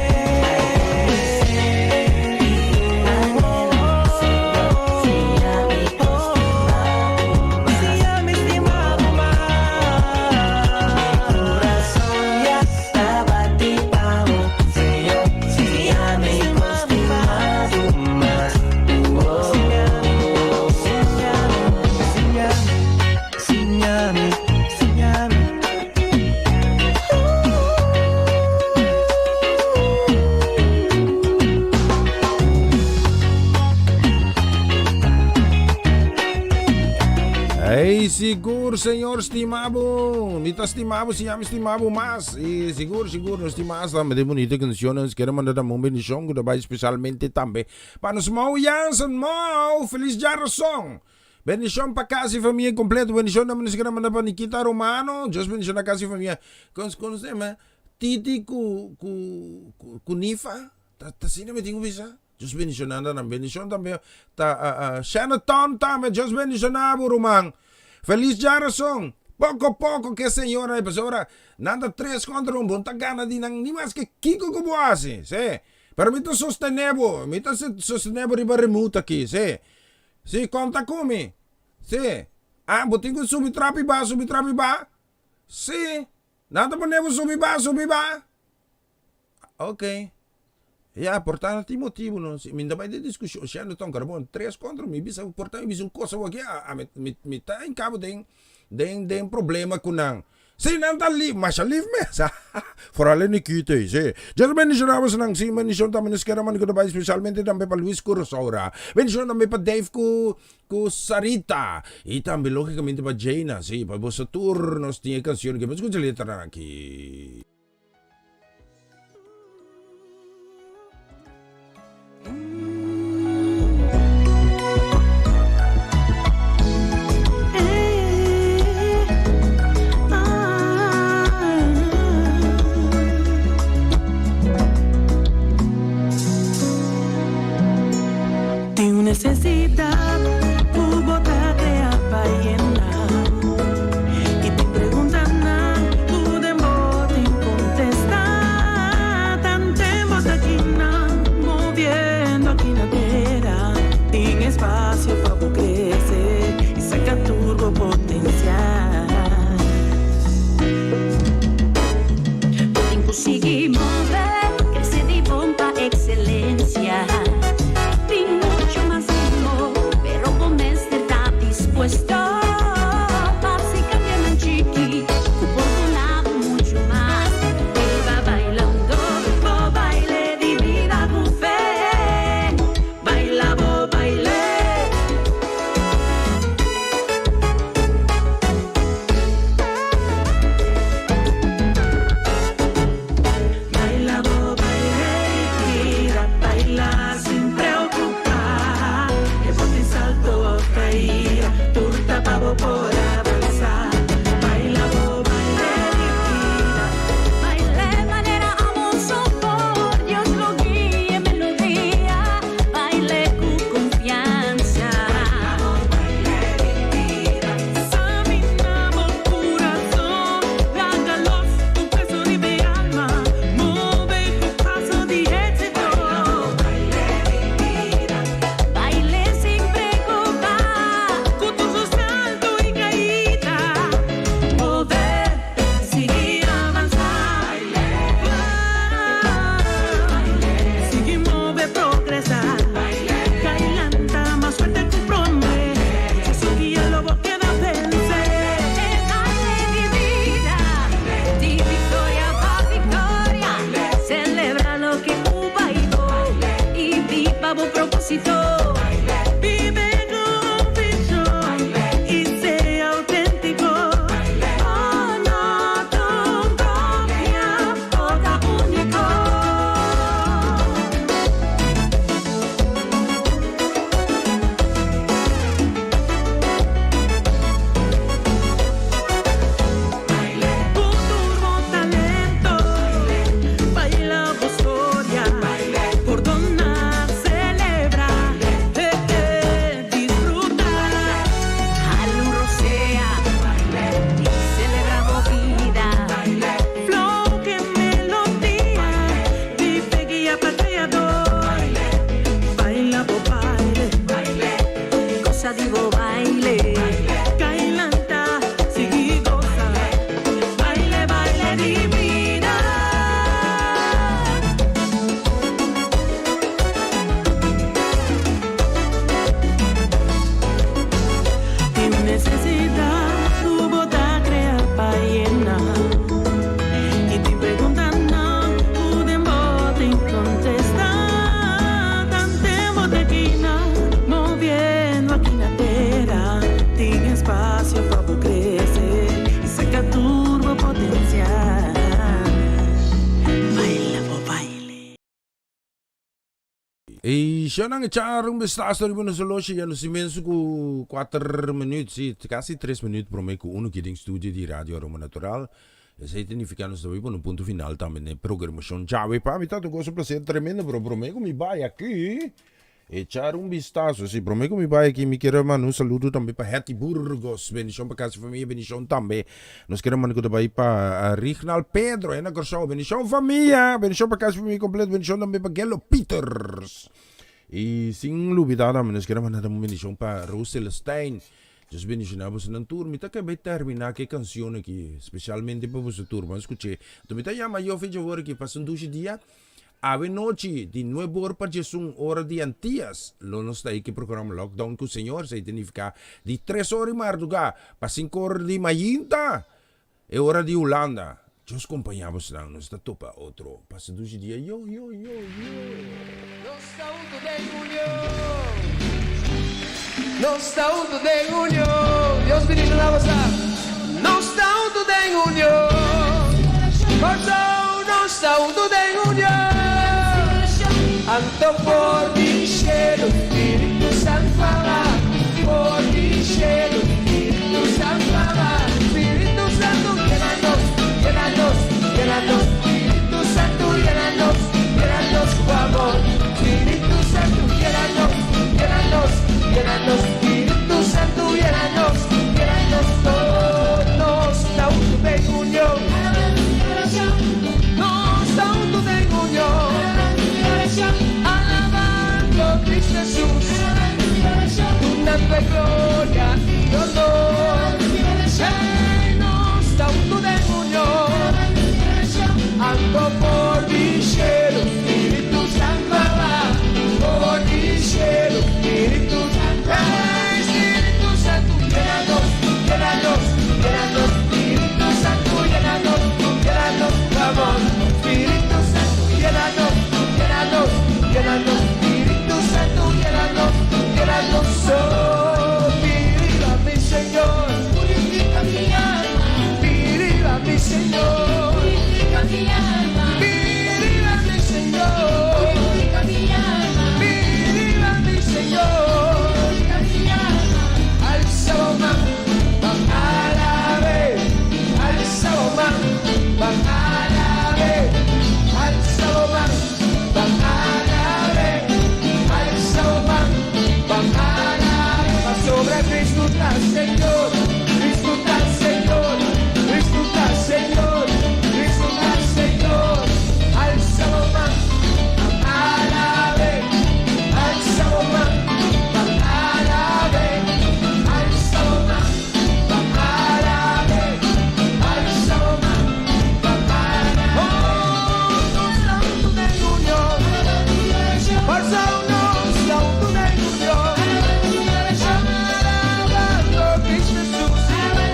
Sigur Señor stima bo. Mi ta stima bo, siña mi stima bo mas. I sigur, sigur nos tin mas tambe den bunita cancionnan. Nos kere manda tambe un bendicion cu ta bay specialmente tambe pa nos Mau Jansen. Mau, feliz djarason. Bendicion pa casa y famia completo. Bendicion tambe nos kere manda pa Nikita Romano. Dios bendiciona casa y famia. Con, con se llama? Titi cu, cu, cu Nifa. Ta, ta asina mi tin cu bisa? Dios bendiciona nan. Bendicion tambe ta Shanaton tambe. Dios bendiciona bo ruman. Feliz djarason. Poco poco ke señor ai pasobra nan ta tres contra un bo no ta gana di nan ni maske kiko ku bo hasi si pero mi ta sostene bo mi ta sostene bo riba remote aki si si konta ku mi si ah bo tin ku subi trapi ba subi trapi ba si nan ta pone bo subi ba subi ba. Ok. Ya, por ta tin motibu no. Si mi no ta bai den diskushon, shendo ton karbon, tres kontra mi bisa por ta mi bisa un kos awor aki, a mi mi mi ta en kabo den den den problema ku nan. Si nan ta lif, masha lif mes, foral e Nikita ei, si. Dios bendishoná bosonan, si bendishon tambe nos kere manda ku ta bai spesialmente tambe pa Luis ku Rosaura. Bendishon tambe pa Dave ku ku Sarita i tambe logikamente pa Jayna, si, pa boso tur nos tin e kanshon ke bo skucha letranan aki. Tin un necesidad cu bo ta crea pa yena. Y tin preguntanan cu den bo tin contesta. E shownan echar un bestazo riba nos horloge ya nos inmenso ku 4 minuut, sí, casi 3 minuut prome ku uno ki den studio di Radio Aroma Natural. Esei ta nifiká nos ta bai pone un punto final tambe den e programashon djawe. Pa mi ta un goso plaser tremendo, pero prome ku mi bai aki echar un bistazo, sí, prome ku mi bai aki mi kier a manda un saludo tambe pa Hetty Burgos, bendishon pa kas i famia, bendishon tambe nos kier a manda ku ta bai pa Rignal Pedro e na Kòrsou, bendishon famia, bendishon pa kas i famia kompleto, bendishon tambe pa Gelo Pieters i sin lubida tambe nos kier a manda un bendishon pa Rose Celestijn. Dios bendiciona bosonan tur. Mi ta kebe termina ku e cancion aki, specialmente pa boso tur. Bo a scuché. Anto mi ta yama Jofi djawor aki pasa un dushi dia. Awe nochi, di nuebe or pa diesun ora di Antias, lo nos ta ei ku e programa Lockdown ku Señor. Esei ta nifiká di tres or di mardugá pa sinku or di mainta, e ora di Hulanda. Dios kompañá bosonan. Nos ta topa otro. Pasa dushi dia. Yo, yo, yo, yo. Nos ta huntu den union. Nos ta huntu den union. Dios bendiciona boso. Nos ta huntu den union. Kòrsou, nos ta huntu den union. Anto for di shelu, Spiritu Santu a ba. For di shelu, Spiritu Santu a ba. Spiritu Santu yena nos, yena nos, yena nos. Spiritu Santu yena nos, yena nos ku amor. Spiritu Santu yena nos, yena nos, yena nos. Spiritu Santu yena nos, yena nos. Oh, nos ta huntu den union. Nos ta huntu den union. Alabando Cristo Jesus. Dunando e gloria i honor. Hey, nos ta huntu den union. Anto for di shelu, Spiritu Santu a ba. For di shelu, Spiritu Santu. Hey, Spiritu Santu, yena nos, yena nos, yena nos. Spiritu Santu, yena nos, yena nos ku amor. Spiritu Santu, yena nos, yena nos, yena nos. Spiritu Santu, yena nos, yena nos. Oh, piriba mi Señor. Purifica mi alma. Piriba mi Señor. Purifica mi alma. Piriba mi Señor. Purifica mi alma. Piriba mi Señor. Purifica mi alma. Alsa bo man, ban alab'é. Alsa bo man, ban alab'é. Alsa bo man, ban alab'é. Alsa bo man, ban alab'é. Pasobra Cristo ta Señor. Cristo ta Señor. Cristo ta Señor. Cristo ta Señor. Alsa bo man, ban alab'é. Alsa bo man, ban alab'é. Alsa bo man, ban alab'é. Alsa bo man, ban alab'é. Oh, nos ta huntu den union. Kòrsou nos ta huntu den union. Alabando Cristo Jesus.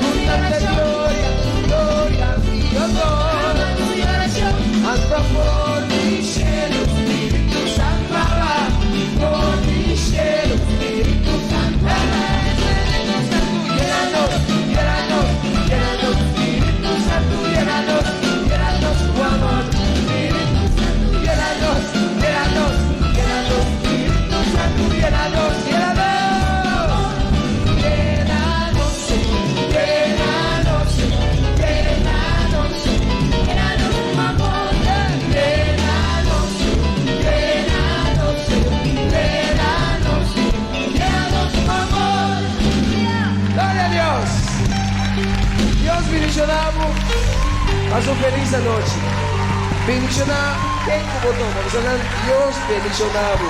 Dunando gloria, gloria i honor. Anto for di shelu, Spiritu Santu a ba. For di shelu, Spiritu Santu a ba. Spiritu Santu yena nos, yena nos, yena nos. Spiritu Santu yena nos, yena nos ku amor. Spiritu Santu yena nos, yena nos, yena nos. Spiritu Santu yena nos, yena nos. Yena nos, Señor, yena nos, Señor, yena nos, Señor, yena nos ku amor. Yena nos, Señor, yena nos, Señor, yena nos, Señor, yena nos ku amor. Gloria a Dios. Dios bendiciona bo. Pasa un feliz anochi. Bendiciona ken cu bo topa. Bisa nan Dios bendiciona bo.